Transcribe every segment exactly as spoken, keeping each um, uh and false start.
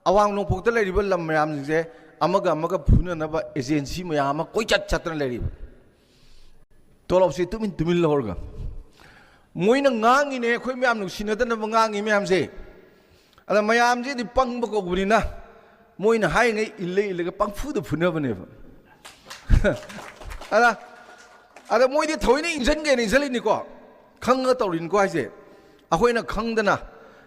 ꯑꯋꯥꯡ ꯅꯣꯡꯄꯣꯛꯇ ꯂꯩꯔꯤꯕ ꯂꯝ ꯃꯌꯥꯝꯁꯤꯡꯁꯦ ꯑꯃꯒ ꯑꯃꯒ ꯐꯨꯅꯅꯕ ꯑꯦꯖꯦꯟꯁꯤ ꯃꯌꯥꯝ ꯑꯃ ꯀꯣꯏꯆꯠ ꯆꯠꯇꯅ ꯂꯩꯔꯤꯕ꯫ ꯇꯣꯂꯣꯞꯁꯤ ꯇꯨꯃꯤꯟ ꯇꯨꯃꯤꯟ ꯂꯧꯔꯒ ꯃꯣꯏꯅ ꯉꯥꯡꯉꯤꯅꯦ, ꯑꯩꯈꯣꯏ ꯃꯌꯥꯝ ꯅꯨꯡꯁꯤꯅꯗꯅꯕ ꯉꯥꯡꯉꯤ ꯃꯌꯥꯝꯁꯦ꯫ ꯑꯗ ꯃꯌꯥꯝꯁꯤꯗꯤ ꯄꯪꯕ ꯀꯧꯕꯅꯤꯅ ꯃꯣꯏꯅ ꯍꯥꯏꯔꯤꯉꯩ ꯏꯜꯂ ꯏꯜꯂꯒ ꯄꯪꯐꯨꯗ ꯐꯨꯅꯕꯅꯦꯕ꯫ ꯑꯗ ꯑꯗ ꯃꯣꯏꯗꯤ ꯊꯑꯣꯏꯅ ꯏꯟꯁꯤꯟꯒꯦꯅ ꯏꯟꯁꯤꯜꯂꯤꯅꯤꯀꯣ, ꯈꯪꯉꯒ ꯇꯧꯔꯤꯅꯤꯀꯣ ꯍꯥꯏꯁꯦ꯫ ꯑꯩꯈꯣꯏꯅ ꯈꯪꯗꯅ,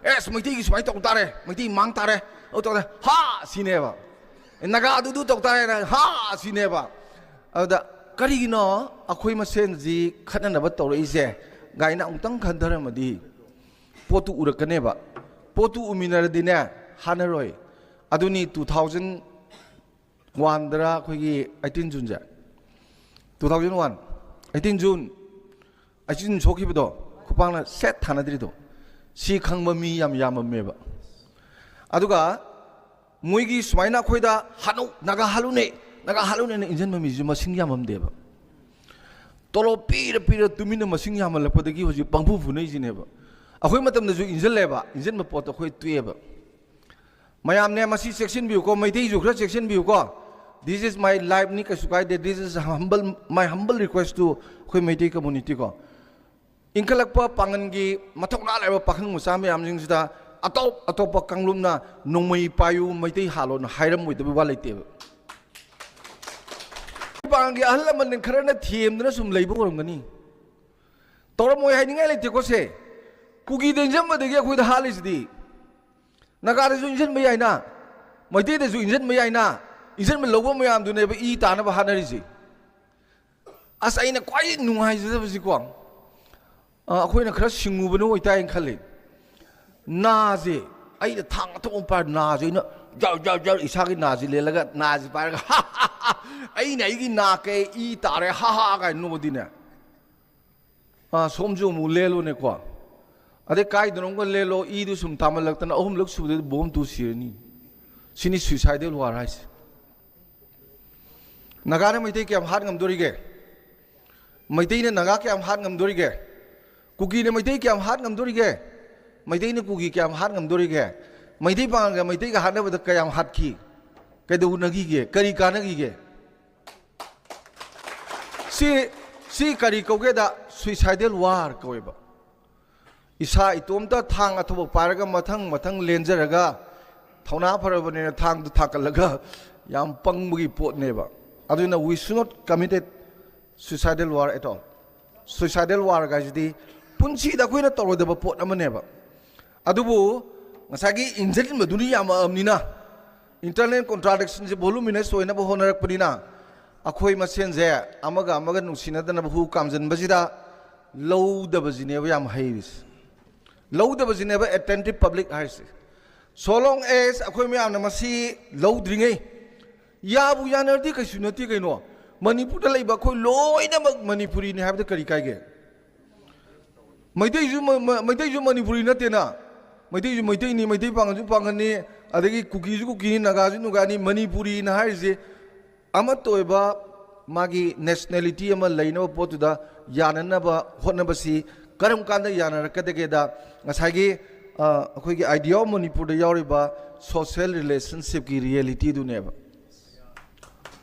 "ꯑꯦꯁ, ꯃꯩꯇꯩꯒꯤ ꯁꯨꯃꯥꯏꯅ ꯇꯧ ꯇꯥꯔꯦ, ꯃꯩꯇꯩ ꯃꯥꯡ ꯇꯥꯔꯦ, ꯑꯗꯨ ꯇꯧ ꯇꯥꯔꯦ, ꯍꯥ!" ꯁꯤꯅꯦꯕ꯫ "ꯅꯥꯒꯥꯗꯨꯗꯨ ꯇꯧ ꯇꯥꯔꯦꯅ ꯍꯥ!" ꯁꯤꯅꯦꯕ꯫ ꯑꯗꯨꯗ ꯀꯔꯤꯒꯤꯅꯣ ꯑꯩꯈꯣꯏ ꯃꯁꯦꯟꯁꯤ ꯈꯠꯅꯅꯕ ꯇꯧꯔꯛꯏꯁꯦ ꯀꯥꯏꯅ ꯑꯃꯨꯛꯇꯪ ꯈꯟꯊꯔꯝꯃꯗꯤ ꯄꯣꯠꯇꯨ ꯎꯔꯛꯀꯅꯦꯕ꯫ ꯄꯣꯠꯇꯨ ꯎꯃꯤꯟꯅꯔꯗꯤꯅꯦ, ꯍꯥꯟꯅꯔꯣꯏ꯫ ꯑꯗꯨꯅꯤ ꯇꯨ ꯊꯥꯎꯖꯟ ꯋꯥꯟꯗꯔ ꯑꯩꯈꯣꯏꯒꯤ ꯑꯩꯠꯇꯤꯟ ꯖꯨꯟꯁꯦ, two thousand one, eighteen June, eighteen June ꯁꯣꯛꯈꯤꯕꯗꯣ, ꯈꯨꯄꯥꯛꯅ ꯁꯦꯠ ꯊꯥꯅꯗ꯭ꯔꯤꯗꯣ, ꯁꯤ ꯈꯪꯕ ꯃꯤ ꯌꯥꯝ ꯌꯥꯝꯃꯝꯃꯦꯕ꯫ ꯑꯗꯨꯒ ꯃꯣꯏꯒꯤ ꯁꯨꯃꯥꯏꯅ ꯑꯩꯈꯣꯏꯗ "ꯍꯥꯠꯅꯧ, ꯅꯥꯒꯥ ꯍꯥꯠꯂꯨꯅꯦ, ꯅꯥꯒꯥ ꯍꯥꯠꯂꯨꯅꯦꯅ" ꯏꯟꯁꯤꯟꯕ ꯃꯤꯁꯨ ꯃꯁꯤꯡ ꯌꯥꯝꯃꯝꯗꯦꯕ꯫ ꯇꯣꯂꯣꯞ ꯄꯤꯔ ꯄꯤꯔ ꯇꯨꯃꯤꯟꯅ ꯃꯁꯤꯡ ꯌꯥꯝꯃꯜꯂꯛꯄꯗꯒꯤ ꯍꯧꯖꯤꯛ ꯄꯪꯐꯨ ꯐꯨꯅꯩꯁꯤꯅꯦꯕ꯫ ꯑꯩꯈꯣꯏ ꯃꯇꯝꯗꯁꯨ ꯏꯟꯁꯤꯜꯂꯦꯕ, ꯏꯟꯁꯤꯟꯕ ꯄꯣꯠꯇꯣ ꯑꯩꯈꯣꯏ ꯇꯣꯛꯑꯦꯕ꯫ ꯃꯌꯥꯝꯅꯦ, ꯃꯁꯤ ꯆꯦꯛꯁꯤꯟꯕꯤꯌꯨꯀꯣ, ꯃꯩꯇꯩꯁꯨ ꯈꯔ ꯆꯦꯛꯁꯤꯟꯕꯤꯌꯨꯀꯣ꯫ This is my life ꯅꯤ, ꯀꯩꯁꯨ ꯀꯥꯏꯗꯦ꯫ This is humble, my humble request to ꯑꯩꯈꯣꯏ ꯃꯩꯇꯩ community ꯀꯣ꯫ ꯏꯟꯈꯠꯂꯛꯄ ꯄꯥꯡꯒꯜꯒꯤ ꯃꯊꯧꯅꯥ ꯂꯩꯕ ꯄꯥꯈꯪ ꯃꯆꯥ ꯃꯌꯥꯝꯁꯤꯡꯁꯤꯗ ꯑꯇꯣꯞ ꯑꯇꯣꯞꯄ ꯀꯥꯡꯂꯨꯞꯅ "ꯅꯣꯡꯃꯩ ꯄꯥꯏꯌꯨ, ꯃꯩꯇꯩ ꯍꯥꯠꯂꯣꯅ" ꯍꯥꯏꯔꯝꯃꯣꯏꯗꯕ ꯋꯥ ꯂꯩꯇꯦꯕ꯫ ꯄꯥꯡꯒꯜꯒꯤ ꯑꯍꯜ ꯂꯃꯟ ꯈꯔꯅ ꯊꯦꯝꯗꯅ ꯁꯨꯝ ꯂꯩꯕ ꯑꯣꯏꯔꯝꯒꯅꯤ꯫ ꯇꯧꯔꯝꯃꯣꯏ ꯍꯥꯏꯅꯤꯡꯉꯥꯏ ꯂꯩꯇꯦꯀꯣ ꯁꯦ꯫ ꯀꯨꯀꯤꯗ ꯏꯟꯁꯤꯟꯕꯗꯒꯤ ꯑꯩꯈꯣꯏꯗ ꯍꯥꯠꯂꯤꯁꯤꯗꯤ꯫ ꯅꯥꯒꯥꯗꯁꯨ ꯏꯟꯁꯤꯟꯕ ꯌꯥꯏꯅ, ꯃꯩꯇꯩꯗꯁꯨ ꯏꯟꯁꯤꯟꯕ ꯌꯥꯏꯅ, ꯏꯟꯁꯤꯟꯕ ꯂꯧꯕ ꯃꯌꯥꯝꯗꯨꯅꯦꯕ ꯏ ꯇꯥꯅꯕ ꯍꯥꯠꯅꯔꯤꯁꯦ꯫ ꯑꯁ, ꯑꯩꯅ ꯈ꯭ꯋꯥꯏꯗꯒꯤ ꯅꯨꯡꯉꯥꯏꯖꯗꯕꯁꯤꯀꯣ, ꯑ, ꯑꯩꯈꯣꯏꯅ ꯈꯔ ꯁꯤꯡꯉꯨꯕꯅ ꯑꯣꯏꯇꯥꯏꯅ ꯈꯜꯂꯤ꯫ ꯅꯥꯁꯦ, ꯑꯩꯅ ꯊꯥꯡ ꯑꯊꯣꯛ ꯑꯃ ꯄꯥꯏꯔ ꯅꯥꯁꯦ ꯑꯩꯅ ꯖꯔ ꯖꯔ ꯖꯔ ꯏꯁꯥꯒꯤ ꯅꯥꯁꯦ ꯂꯦꯜꯂꯒ, ꯅꯥꯁꯦ ꯄꯥꯏꯔꯒ "ꯑꯩꯅ ꯑꯩꯒꯤ ꯅꯥ ꯀꯩ ꯏ ꯇꯥꯔꯦ, ꯍꯥ ꯍꯥ" ꯀꯥꯏꯅ ꯅꯣꯛꯑꯗꯤꯅꯦ, ꯑꯥ, ꯁꯣꯝꯁꯨ ꯑꯃꯨꯛ ꯂꯦꯜꯂꯣꯅꯦꯀꯣ꯫ ꯑꯗꯩ ꯀꯥꯏꯗꯅꯣꯝꯒ ꯂꯦꯜꯂꯣ, ꯏꯗꯨ ꯁꯨꯝ ꯇꯥꯃꯜꯂꯛꯇꯅ ꯑꯍꯨꯝꯂꯛ ꯁꯨꯕꯗꯗꯤ ꯕꯣꯝ ꯇꯨ ꯁꯤꯔꯅꯤ꯫ ꯁꯤꯅꯤ suicidal war ꯍꯥꯏꯁꯦ꯫ ꯅꯥꯒꯥꯅ ꯃꯩꯇꯩ ꯀꯌꯥꯝ ꯍꯥꯠ ꯉꯝꯗꯣꯔꯤꯒꯦ? ꯃꯩꯇꯩꯅ ꯅꯥꯒꯥ ꯀꯌꯥꯝ ꯍꯥꯠ ꯉꯝꯗꯣꯔꯤꯒꯦ? ꯀꯨꯀꯤꯅ ꯃꯩꯇꯩ ꯀꯌꯥꯝ ꯍꯥꯠ ꯉꯝꯗꯣꯔꯤꯒꯦ? ꯃꯩꯇꯩꯅ ꯀꯨꯀꯤ ꯀꯌꯥꯝ ꯍꯥꯠ ꯉꯝꯗꯣꯔꯤꯒꯦ? ꯃꯩꯇꯩ ꯄꯥꯉꯜꯒ ꯃꯩꯇꯩꯒ ꯍꯥꯠꯅꯕꯗ ꯀꯌꯥꯝ ꯍꯥꯠꯈꯤ? ꯀꯩꯗꯧꯅꯈꯤꯒꯦ? ꯀꯔꯤ ꯀꯥꯟꯅꯈꯤꯒꯦ? ꯁꯤ ꯁꯤ ꯀꯔꯤ ꯀꯧꯒꯦꯗ? Suicidal war ꯀꯧꯋꯦꯕ꯫ ꯏꯁꯥ ꯏꯇꯣꯝꯇ ꯊꯥꯡ ꯑꯊꯧꯕ ꯄꯥꯏꯔꯒ ꯃꯊꯪ ꯃꯊꯪ ꯂꯦꯟꯖꯔꯒ, ꯊꯧꯅꯥ ꯐꯔꯕꯅꯤꯅ ꯊꯥꯡꯗꯨ ꯊꯥꯡꯒꯠꯂꯒ, ꯌꯥꯝ ꯄꯪꯕꯒꯤ ꯄꯣꯠꯅꯦꯕ꯫ ꯑꯗꯨꯅ we should not committed suicidal war at all. Suicidal war ꯍꯥꯏꯁꯤꯗꯤ ꯄꯨꯟꯁꯤꯗ ꯑꯩꯈꯣꯏꯅ ꯇꯧꯔꯣꯏꯗꯕ ꯄꯣꯠ ꯑꯃꯅꯦꯕ꯫ ꯑꯗꯨꯕꯨ ꯉꯁꯥꯏꯒꯤ ꯏꯟꯖꯤꯟꯕꯗꯨꯅ ꯌꯥꯝꯃꯛꯑꯕꯅꯤꯅ, internal contradictionꯁꯦ voluminous ꯑꯣꯏꯅꯕ ꯍꯣꯠꯅꯔꯛꯄꯅꯤꯅ, ꯑꯩꯈꯣꯏ ꯃꯁꯦꯟꯁꯦ ꯑꯃꯒ ꯑꯃꯒ ꯅꯨꯡꯁꯤꯅꯗꯅꯕ ꯍꯨ ꯀꯥꯝꯖꯟꯕꯁꯤꯗ ꯂꯧꯗꯕꯁꯤꯅꯦꯕ ꯌꯥꯝ ꯍꯩꯔꯤꯁꯦ꯫ ꯂꯧꯗꯕꯁꯤꯅꯦꯕ attentive public ꯍꯥꯏꯔꯤꯁꯦ꯫ So long as ꯑꯩꯈꯣꯏ ꯃꯌꯥꯝꯅ ꯃꯁꯤ ꯂꯧꯗ꯭ꯔꯤꯉꯩ, ꯌꯥꯕꯨ ꯌꯥꯅꯔꯗꯤ ꯀꯩꯁꯨ ꯅꯠꯇꯦ ꯀꯩꯅꯣ꯫ ꯃꯅꯤꯄꯨꯔꯗ ꯂꯩꯕ ꯑꯩꯈꯣꯏ ꯂꯣꯏꯅꯃꯛ ꯃꯅꯤꯄꯨꯔꯤꯅꯤ ꯍꯥꯏꯕꯗ ꯀꯔꯤ ꯀꯥꯏꯒꯦ? ꯃꯩꯇꯩꯁꯨ ꯃ-, ꯃ-, ꯃꯩꯇꯩꯁꯨ ꯃꯅꯤꯄꯨꯔꯤ ꯅꯠꯇꯦꯅ꯫ ꯃꯩꯇꯩꯁꯨ ꯃꯩꯇꯩꯅꯤ, ꯃꯩꯇꯩ ꯄꯥꯉꯜꯁꯨ ꯄꯥꯉꯜꯅꯤ, ꯑꯗꯒꯤ ꯀꯨꯀꯤꯁꯨ ꯀꯨꯀꯤꯅꯤ, ꯅꯥꯒꯥꯁꯨ ꯅꯨꯒꯥꯅꯤ꯫ ꯃꯅꯤꯄꯨꯔꯤꯅ ꯍꯥꯏꯔꯤꯁꯦ ꯑꯃꯠꯇ ꯑꯣꯏꯕ ꯃꯥꯒꯤ nationality ꯑꯃ ꯂꯩꯅꯕ ꯄꯣꯠꯇꯨꯗ ꯌꯥꯅꯅꯕ ꯍꯣꯠꯅꯕꯁꯤ ꯀꯔꯝ ꯀꯥꯟꯗ ꯌꯥꯅꯔꯛꯀꯗꯒꯦꯗ, ꯉꯁꯥꯏꯒꯤ, ꯑ, ꯑꯩꯈꯣꯏꯒꯤ Idea of Manipurꯗ ꯌꯥꯎꯔꯤꯕ social relationshipꯀꯤ realityꯗꯨꯅꯦꯕ꯫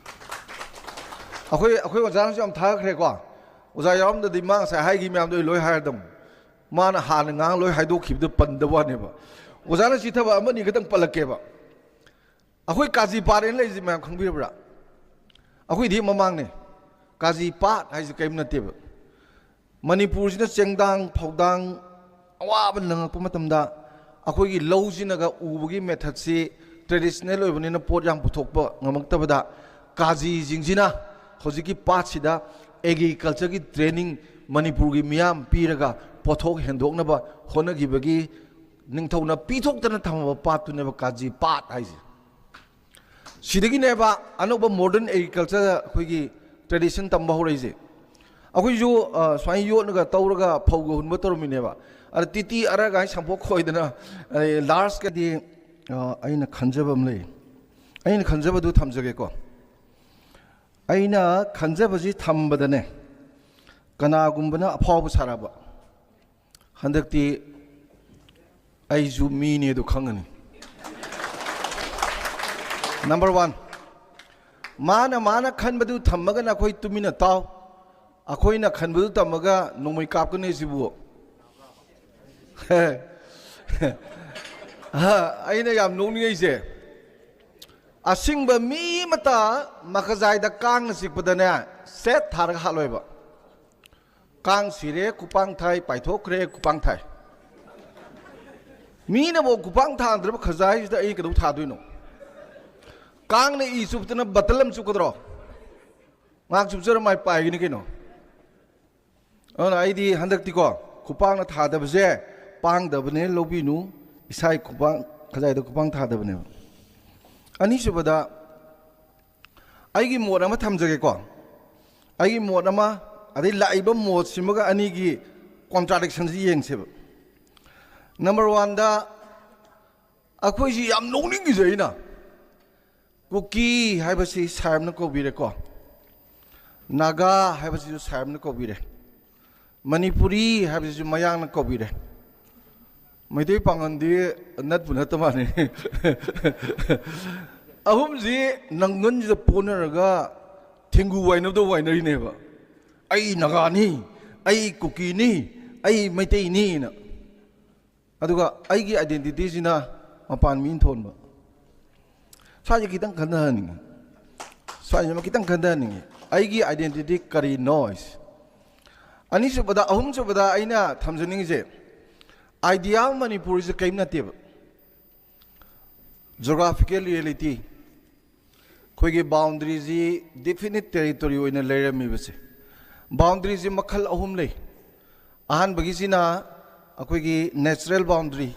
ꯑꯩꯈꯣꯏ, ꯑꯩꯈꯣꯏ ꯑꯣꯖꯥꯅꯁꯨ ꯌꯥꯝ ꯊꯥꯒꯠꯈ꯭ꯔꯦꯀꯣ꯫ ꯑꯣꯖꯥ ꯌꯥꯎꯔꯝꯗꯗꯤ ꯃꯥ ꯉꯁꯥꯏ ꯍꯥꯏꯈꯤ ꯃꯌꯥꯝꯗꯣ ꯑꯩ ꯂꯣꯏ ꯍꯥꯏꯔꯗꯝ꯫ ꯃꯥꯅ ꯍꯥꯟꯅ ꯉꯥꯡ ꯂꯣꯏ ꯍꯥꯏꯗꯣꯛꯈꯤꯕꯗꯣ ꯄꯟꯗꯕ ꯋꯥꯅꯦꯕ꯫ ꯑꯣꯖꯥꯅ ꯆꯤꯊꯕ ꯑꯃꯅꯤ ꯈꯛꯇꯪ ꯄꯜꯂꯛꯀꯦꯕ꯫ ꯑꯩꯈꯣꯏ ꯀꯥꯖꯤ ꯄꯥꯠ ꯍꯥꯏꯅ ꯂꯩꯔꯤꯁꯦ ꯃꯌꯥꯝ ꯈꯪꯕꯤꯔꯕ꯭ꯔꯥ? ꯑꯩꯈꯣꯏꯗꯤ ꯍꯦꯛ ꯃꯃꯥꯡꯅꯦ꯫ ꯀꯥꯖꯤ ꯄꯥꯠ ꯍꯥꯏꯁꯦ ꯀꯔꯤꯝ ꯅꯠꯇꯦꯕ꯫ ꯃꯅꯤꯄꯨꯔꯁꯤꯗ ꯆꯦꯡꯗꯥꯡ, ꯐꯧꯗꯥꯡ ꯑꯋꯥꯕ ꯅꯪꯉꯛꯄ ꯃꯇꯝꯗ, ꯑꯩꯈꯣꯏꯒꯤ ꯂꯧꯁꯤꯅꯒ ꯎꯕꯒꯤ methodꯁꯤ traditional ꯑꯣꯏꯕꯅꯤꯅ ꯄꯣꯠ ꯌꯥꯝ ꯄꯨꯊꯣꯛꯄ ꯉꯝꯃꯛꯇꯕꯗ, ꯀꯥꯖꯤꯁꯤꯡꯁꯤꯅ ꯍꯧꯖꯤꯛꯀꯤ ꯄꯥꯠꯁꯤꯗ agricultureꯒꯤ training ꯃꯅꯤꯄꯨꯔꯒꯤ ꯃꯤꯌꯥꯝ ꯄꯤꯔꯒ ꯄꯣꯠꯊꯣꯛ ꯍꯦꯟꯗꯣꯛꯅꯕ ꯍꯣꯠꯅꯈꯤꯕꯒꯤ ꯅꯤꯡꯊꯧꯅ ꯄꯤꯊꯣꯛꯇꯅ ꯊꯝꯃꯕ ꯄꯥꯠꯇꯨꯅꯦꯕ ꯀꯥꯖꯤ ꯄꯥꯠ ꯍꯥꯏꯁꯦ꯫ ꯁꯤꯗꯒꯤꯅꯦꯕ ꯑꯅꯧꯕ modern agriculture ꯑꯩꯈꯣꯏꯒꯤ tradition ꯇꯝꯕ ꯍꯧꯔꯛꯏꯁꯦ꯫ ꯑꯩꯈꯣꯏꯁꯨ, ꯑ, ꯁꯨꯃꯥꯏꯅ ꯌꯣꯠꯂꯒ ꯇꯧꯔꯒ ꯐꯧꯒ ꯍꯨꯟꯕ ꯇꯧꯔꯝꯃꯤꯅꯦꯕ꯫ ꯑꯗ ꯇꯤꯇꯤ ꯑꯔꯒ ꯍꯥꯏ ꯁꯟꯄꯣꯠ ꯈꯣꯏꯗꯅ, ꯑꯗꯩ largeꯀꯗꯤ, ꯑ, ꯑꯩꯅ ꯈꯟꯖꯕ ꯑꯃ ꯂꯩ꯫ ꯑꯩꯅ ꯈꯟꯖꯕꯗꯨ ꯊꯝꯖꯒꯦꯀꯣ꯫ ꯑꯩꯅ ꯈꯟꯖꯕꯁꯤ ꯊꯝꯕꯗꯅꯦ, ꯀꯅꯥꯒꯨꯝꯕꯅ ꯑꯐꯥꯎꯕ ꯁꯥꯔꯛꯑꯕ, ꯍꯟꯗꯛꯇꯤ ꯑꯩꯁꯨ ꯃꯤꯅꯦꯗꯣ ꯈꯪꯉꯅꯤ꯫ Number one, ꯃꯥꯅ ꯃꯥꯅ ꯈꯟꯕꯗꯨ ꯊꯝꯃꯒꯅ ꯑꯩꯈꯣꯏ ꯇꯨꯃꯤꯟꯅ ꯇꯥꯎ, ꯑꯩꯈꯣꯏꯅ ꯈꯟꯕꯗꯨ ꯇꯝꯃꯒ ꯅꯣꯡꯃꯩ ꯀꯥꯞꯀꯅꯤ ꯁꯤꯕꯨ꯫ ꯑꯩꯅ ꯌꯥꯝ ꯅꯣꯛꯅꯤꯡꯉꯩꯁꯦ, ꯑꯁꯤꯡꯕ ꯃꯤ ꯑꯃꯇ ꯃꯈꯖꯥꯏꯗ ꯀꯥꯡꯅ ꯆꯤꯛꯄꯗꯅꯦ, ꯁꯦꯠ ꯊꯥꯔꯒ ꯍꯥꯠꯂꯣꯏꯕ꯫ ꯀꯥꯡ ꯁꯤꯔꯦ, ꯈꯨꯄꯥꯡ ꯊꯥꯏ, ꯄꯥꯏꯊꯣꯛꯈ꯭ꯔꯦ, ꯈꯨꯄꯥꯡ ꯊꯥꯏ꯫ ꯃꯤꯅꯕꯨ ꯈꯨꯄꯥꯡ ꯊꯥꯗ꯭ꯔꯕ ꯈꯖꯥꯏꯁꯤꯗ ꯑꯩ ꯀꯩꯗꯧ ꯊꯥꯗꯣꯏꯅꯣ? ꯀꯥꯡꯅ ꯏ ꯆꯨꯞꯇꯅ ꯕꯇꯜ ꯑꯃ ꯆꯨꯞꯀꯗ꯭ꯔꯣ? ꯉꯥꯏꯍꯥꯛ ꯆꯨꯞꯆꯔ ꯃꯥꯏ ꯄꯥꯏꯒꯅꯤ ꯀꯩꯅꯣ꯫ ꯑꯗꯨꯅ ꯑꯩꯗꯤ ꯍꯟꯗꯛꯇꯤꯀꯣ, ꯈꯨꯄꯥꯡꯅ ꯊꯥꯗꯕꯁꯦ ꯄꯥꯡꯗꯕꯅꯦ ꯂꯧꯕꯤꯅꯨ, ꯏꯁꯥꯒꯤ ꯈꯨꯄꯥꯡ, ꯈꯖꯥꯏꯗ ꯈꯨꯄꯥꯡ ꯊꯥꯗꯕꯅꯦꯕ꯫ ꯑꯅꯤꯁꯨꯕꯗ, ꯑꯩꯒꯤ ꯃꯣꯠ ꯑꯃ ꯊꯝꯖꯒꯦꯀꯣ꯫ ꯑꯩꯒꯤ ꯃꯣꯠ ꯑꯃ, ꯑꯗꯩ ꯂꯥꯛꯏꯕ ꯃꯣꯠꯁꯤꯃꯒ ꯑꯅꯤꯒꯤ contradiction ꯁꯤ ꯌꯦꯡꯁꯦꯕ꯫ Number one ꯗ, ꯑꯩꯈꯣꯏꯁꯤ ꯌꯥꯝ ꯅꯣꯛꯅꯤꯡꯉꯤꯁꯦ ꯑꯩꯅ, ꯀꯨꯀꯤ ꯍꯥꯏꯕꯁꯤ ꯁꯥꯏ ꯑꯃꯅ ꯀꯧꯕꯤꯔꯦꯀꯣ, ꯅꯥꯒꯥ ꯍꯥꯏꯕꯁꯤꯁꯨ ꯁꯥꯏ ꯑꯃꯅ ꯀꯧꯕꯤꯔꯦ, ꯃꯅꯤꯄꯨꯔꯤ ꯍꯥꯏꯕꯁꯤꯁꯨ ꯃꯌꯥꯡꯅ ꯀꯧꯕꯤꯔꯦ, ꯃꯩꯇꯩ ꯄꯥꯉꯜꯗꯤ ꯅꯠꯄꯨ ꯅꯠꯇ ꯃꯥꯜꯂꯦ꯫ ꯑꯍꯨꯝꯁꯤ ꯅꯪꯒꯟꯁꯤꯗ ꯄꯣꯟꯅꯔꯒ ꯊꯦꯡꯒꯨ ꯋꯥꯏꯅꯕꯗ ꯋꯥꯏꯅꯔꯤꯅꯦꯕ꯫ "ꯑꯩ ꯅꯥꯒꯥꯅꯤ, ꯑꯩ ꯀꯨꯀꯤꯅꯤ, ꯑꯩ ꯃꯩꯇꯩꯅꯤꯅ"꯫ ꯑꯗꯨꯒ ꯑꯩꯒꯤ identity ꯁꯤꯅ ꯃꯄꯥꯟ ꯃꯤꯅ ꯊꯣꯟꯕ꯫ ꯁ꯭ꯋꯥꯏꯁꯦ ꯈꯤꯇꯪ ꯈꯟꯊꯍꯟꯅꯤꯡꯉꯤ꯫ ꯁ꯭ꯋꯥꯏꯁꯤꯃ ꯈꯤꯇꯪ ꯈꯟꯊꯍꯟꯅꯤꯡꯉꯤ꯫ ꯑꯩꯒꯤ identity ꯀꯔꯤꯅꯣ ꯍꯥꯏꯁꯦ꯫ ꯑꯅꯤꯁꯨꯕꯗ, ꯑꯍꯨꯝꯁꯨꯕꯗ ꯑꯩꯅ ꯊꯝꯖꯅꯤꯡꯉꯤꯁꯦ, idea of ꯃꯅꯤꯄꯨꯔꯁꯦ ꯀꯔꯤꯝ ꯅꯠꯇꯦꯕ꯫ Geographical reality, ꯑꯩꯈꯣꯏꯒꯤ boundary ꯁꯤ definite territory ꯑꯣꯏꯅ ꯂꯩꯔꯝꯃꯤꯕꯁꯦ꯫ Boundary ꯁꯤ ꯃꯈꯜ ꯑꯍꯨꯝ ꯂꯩ꯫ ꯑꯍꯥꯟꯕꯒꯤꯁꯤꯅ ꯑꯩꯈꯣꯏꯒꯤ natural boundary,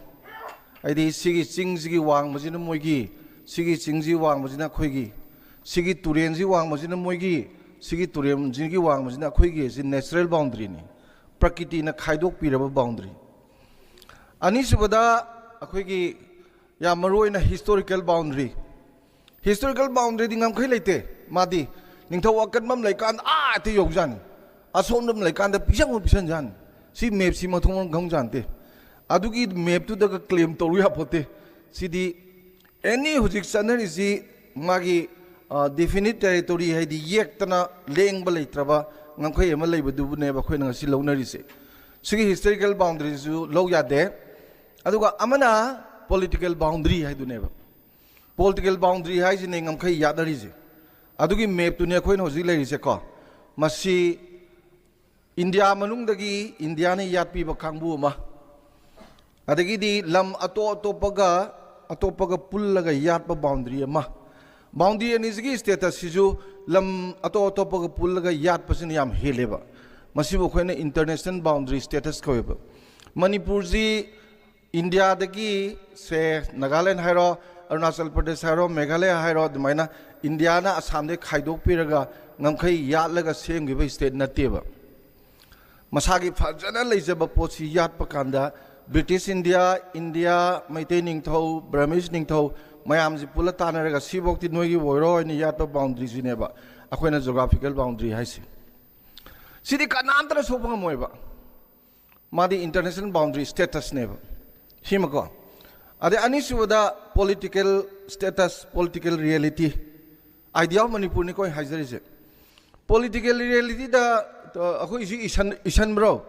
ꯍꯥꯏꯗꯤ ꯁꯤꯒꯤ ꯆꯤꯡꯁꯤꯒꯤ ꯋꯥꯡꯃꯁꯤꯅ ꯃꯣꯏꯒꯤ, ꯁꯤꯒꯤ ꯆꯤꯡꯁꯤ ꯋꯥꯡꯃꯁꯤꯅ ꯑꯩꯈꯣꯏꯒꯤ, ꯁꯤꯒꯤ ꯇꯨꯔꯦꯟꯁꯤ ꯋꯥꯡꯃꯁꯤꯅ ꯃꯣꯏꯒꯤ, ꯁꯤꯒꯤ ꯇꯨꯔꯦꯟꯁꯤꯒꯤ ꯋꯥꯡꯃꯁꯤꯅ ꯑꯩꯈꯣꯏꯒꯤ, ꯁꯤ natural boundary ꯅꯤ, ꯄ꯭ꯔꯀꯤꯇꯤꯅ ꯈꯥꯏꯗꯣꯛꯄꯤꯔꯕ boundary꯫ ꯑꯅꯤꯁꯨꯕꯗ ꯑꯩꯈꯣꯏꯒꯤ ꯌꯥꯝ ꯃꯔꯨ ꯑꯣꯏꯅ historical boundary꯫ Historical boundary ꯗꯤ ꯉꯝꯈꯩ ꯂꯩꯇꯦ꯫ ꯃꯥꯗꯤ ꯅꯤꯡꯊꯧ ꯑꯀꯟꯕ ꯑꯃ ꯂꯩꯀꯥꯟꯗ ꯑꯥ ꯍꯦꯛꯇ ꯌꯧꯖꯥꯠꯅꯤ, ꯑꯁꯣꯝꯗ ꯑꯃ ꯂꯩꯀꯥꯟꯗ ꯄꯤꯁꯪ ꯑꯃ ꯄꯤꯁꯟꯖꯥꯠꯅꯤ꯫ ꯁꯤ map ꯁꯤ ꯃꯊꯣꯡ ꯃꯔꯝ ꯈꯪꯖꯥꯠ ꯅꯠꯇꯦ꯫ ꯑꯗꯨꯒꯤ map ꯇꯨꯗꯒ claim ꯇꯧꯔꯨ ꯌꯥꯄꯣꯠꯇꯦ꯫ ꯁꯤꯗꯤ any ꯍꯧꯖꯤꯛ ꯆꯠꯅꯔꯤꯁꯤ ꯃꯥꯒꯤ ꯗꯤꯐꯤꯅꯤꯠ ꯇꯦꯔꯤꯇꯣꯔꯤ, ꯍꯥꯏꯗꯤ ꯌꯦꯛꯇꯅ ꯂꯦꯡꯕ ꯂꯩꯇ꯭ꯔꯕ ꯉꯝꯈꯩ ꯑꯃ ꯂꯩꯕꯗꯨꯕꯨꯅꯦꯕ ꯑꯩꯈꯣꯏꯅ ꯉꯁꯤ ꯂꯧꯅꯔꯤꯁꯦ꯫ ꯁꯤꯒꯤ ꯍꯤꯁꯇꯣꯔꯤꯀꯦꯜ ꯕꯥꯎꯟꯗꯔꯤꯁꯨ ꯂꯧ ꯌꯥꯗꯦ꯫ ꯑꯗꯨꯒ ꯑꯃꯅ ꯄꯣꯂꯤꯇꯤꯀꯦꯜ ꯕꯥꯎꯟꯗꯔꯤ ꯍꯥꯏꯗꯨꯅꯦꯕ꯫ ꯄꯣꯂꯤꯇꯤꯀꯦꯜ ꯕꯥꯎꯟꯗꯔꯤ ꯍꯥꯏꯁꯤꯅꯦ ꯉꯝꯈꯩ ꯌꯥꯠꯅꯔꯤꯁꯦ꯫ ꯑꯗꯨꯒꯤ ꯃꯦꯞꯇꯨꯅꯦ ꯑꯩꯈꯣꯏꯅ ꯍꯧꯖꯤꯛ ꯂꯩꯔꯤꯁꯦꯀꯣ꯫ ꯃꯁꯤ ꯏꯟꯗꯤꯌꯥ ꯃꯅꯨꯡꯗꯒꯤ ꯏꯟꯗꯤꯌꯥꯅ ꯌꯥꯠꯄꯤꯕ ꯀꯥꯡꯕꯨ ꯑꯃ, ꯑꯗꯒꯤꯗꯤ ꯂꯝ ꯑꯇꯣꯞ ꯑꯇꯣꯞꯄꯒ, ꯑꯇꯣꯞꯄꯒ ꯄꯨꯜꯂꯒ ꯌꯥꯠꯄ ꯕꯥꯎꯟꯗꯔꯤ ꯑꯃ꯫ ꯕꯥꯎꯟꯗꯔꯤ ꯑꯅꯤꯁꯤꯒꯤ ꯁ꯭ꯇꯦꯇꯁꯁꯤꯁꯨ ꯂꯝ ꯑꯇꯣꯞ ꯑꯇꯣꯞꯄꯒ ꯄꯨꯜꯂꯒ ꯌꯥꯠꯄꯁꯤꯅ ꯌꯥꯝ ꯍꯦꯜꯂꯦꯕ꯫ ꯃꯁꯤꯕꯨ ꯑꯩꯈꯣꯏꯅ ꯏꯟꯇꯔꯅꯦꯁꯅꯦꯜ ꯕꯥꯎꯟꯗꯔꯤ ꯁ꯭ꯇꯦꯇꯁ ꯀꯧꯋꯦꯕ꯫ ꯃꯅꯤꯄꯨꯔꯁꯤ ꯏꯟꯗꯤꯌꯥꯗꯒꯤ, ꯁꯦ, ꯅꯥꯒꯥꯂꯦꯟ ꯍꯥꯏꯔꯣ, ꯑꯔꯨꯅꯥꯆꯜ ꯄ꯭ꯔꯗꯦꯁ ꯍꯥꯏꯔꯣ, ꯃꯦꯘꯥꯂꯌꯥ ꯍꯥꯏꯔꯣ, ꯑꯗꯨꯃꯥꯏꯅ ꯏꯟꯗꯤꯌꯥꯅ ꯑꯁꯥꯝꯗꯒꯤ ꯈꯥꯏꯗꯣꯛꯄꯤꯔꯒ ꯉꯝꯈꯩ ꯌꯥꯠꯂꯒ ꯁꯦꯝꯈꯤꯕ ꯁ꯭ꯇꯦꯠ ꯅꯠꯇꯦꯕ꯫ ꯃꯁꯥꯒꯤ ꯐꯖꯅ ꯂꯩꯖꯕ ꯄꯣꯠꯁꯤ ꯌꯥꯠꯄ ꯀꯥꯟꯗ ꯕ꯭ꯔꯤꯇꯤꯁ ꯏꯟꯗꯤꯌꯥ, ꯏꯟꯗꯤꯌꯥ, ꯃꯩꯇꯩ ꯅꯤꯡꯊꯧ, ꯕ꯭ꯔꯍꯃꯤꯁ ꯅꯤꯡꯊꯧ ꯃꯌꯥꯝꯁꯤ ꯄꯨꯜꯂ ꯇꯥꯟꯅꯔꯒ ꯁꯤꯐꯧꯗꯤ ꯅꯣꯏꯒꯤ ꯑꯣꯏꯔꯣ ꯍꯥꯏꯅ ꯌꯥꯠꯄ ꯕꯥꯎꯟꯗꯔꯤꯁꯤꯅꯦꯕ ꯑꯩꯈꯣꯏꯅ ꯖꯣꯒ꯭ꯔꯥꯐꯤꯀꯦꯜ ꯕꯥꯎꯟꯗꯔꯤ ꯍꯥꯏꯁꯦ꯫ ꯁꯤꯗꯤ ꯀꯅꯥꯝꯇꯅ ꯁꯣꯛꯄ ꯉꯝꯃꯣꯏꯕ꯫ ꯃꯥꯗꯤ ꯏꯟꯇꯔꯅꯦꯁꯅꯦꯜ ꯕꯥꯎꯟꯗꯔꯤ ꯁ꯭ꯇꯦꯇꯁꯅꯦꯕ꯫ ꯁꯤꯃꯀꯣ꯫ ꯑꯗꯩ ꯑꯅꯤꯁꯨꯕꯗ political status, political reality, idea of ꯃꯅꯤꯄꯨꯔꯅꯤꯀꯣ ꯑꯩ ꯍꯥꯏꯖꯔꯤꯁꯦ꯫ ꯄꯣꯂꯤꯇꯤꯀꯦꯜ ꯔꯤꯌꯦꯂꯤꯇꯤꯗ ꯑꯩꯈꯣꯏꯁꯤ ꯏꯁꯟ, ꯏꯁꯟꯕ꯭ꯔꯣ?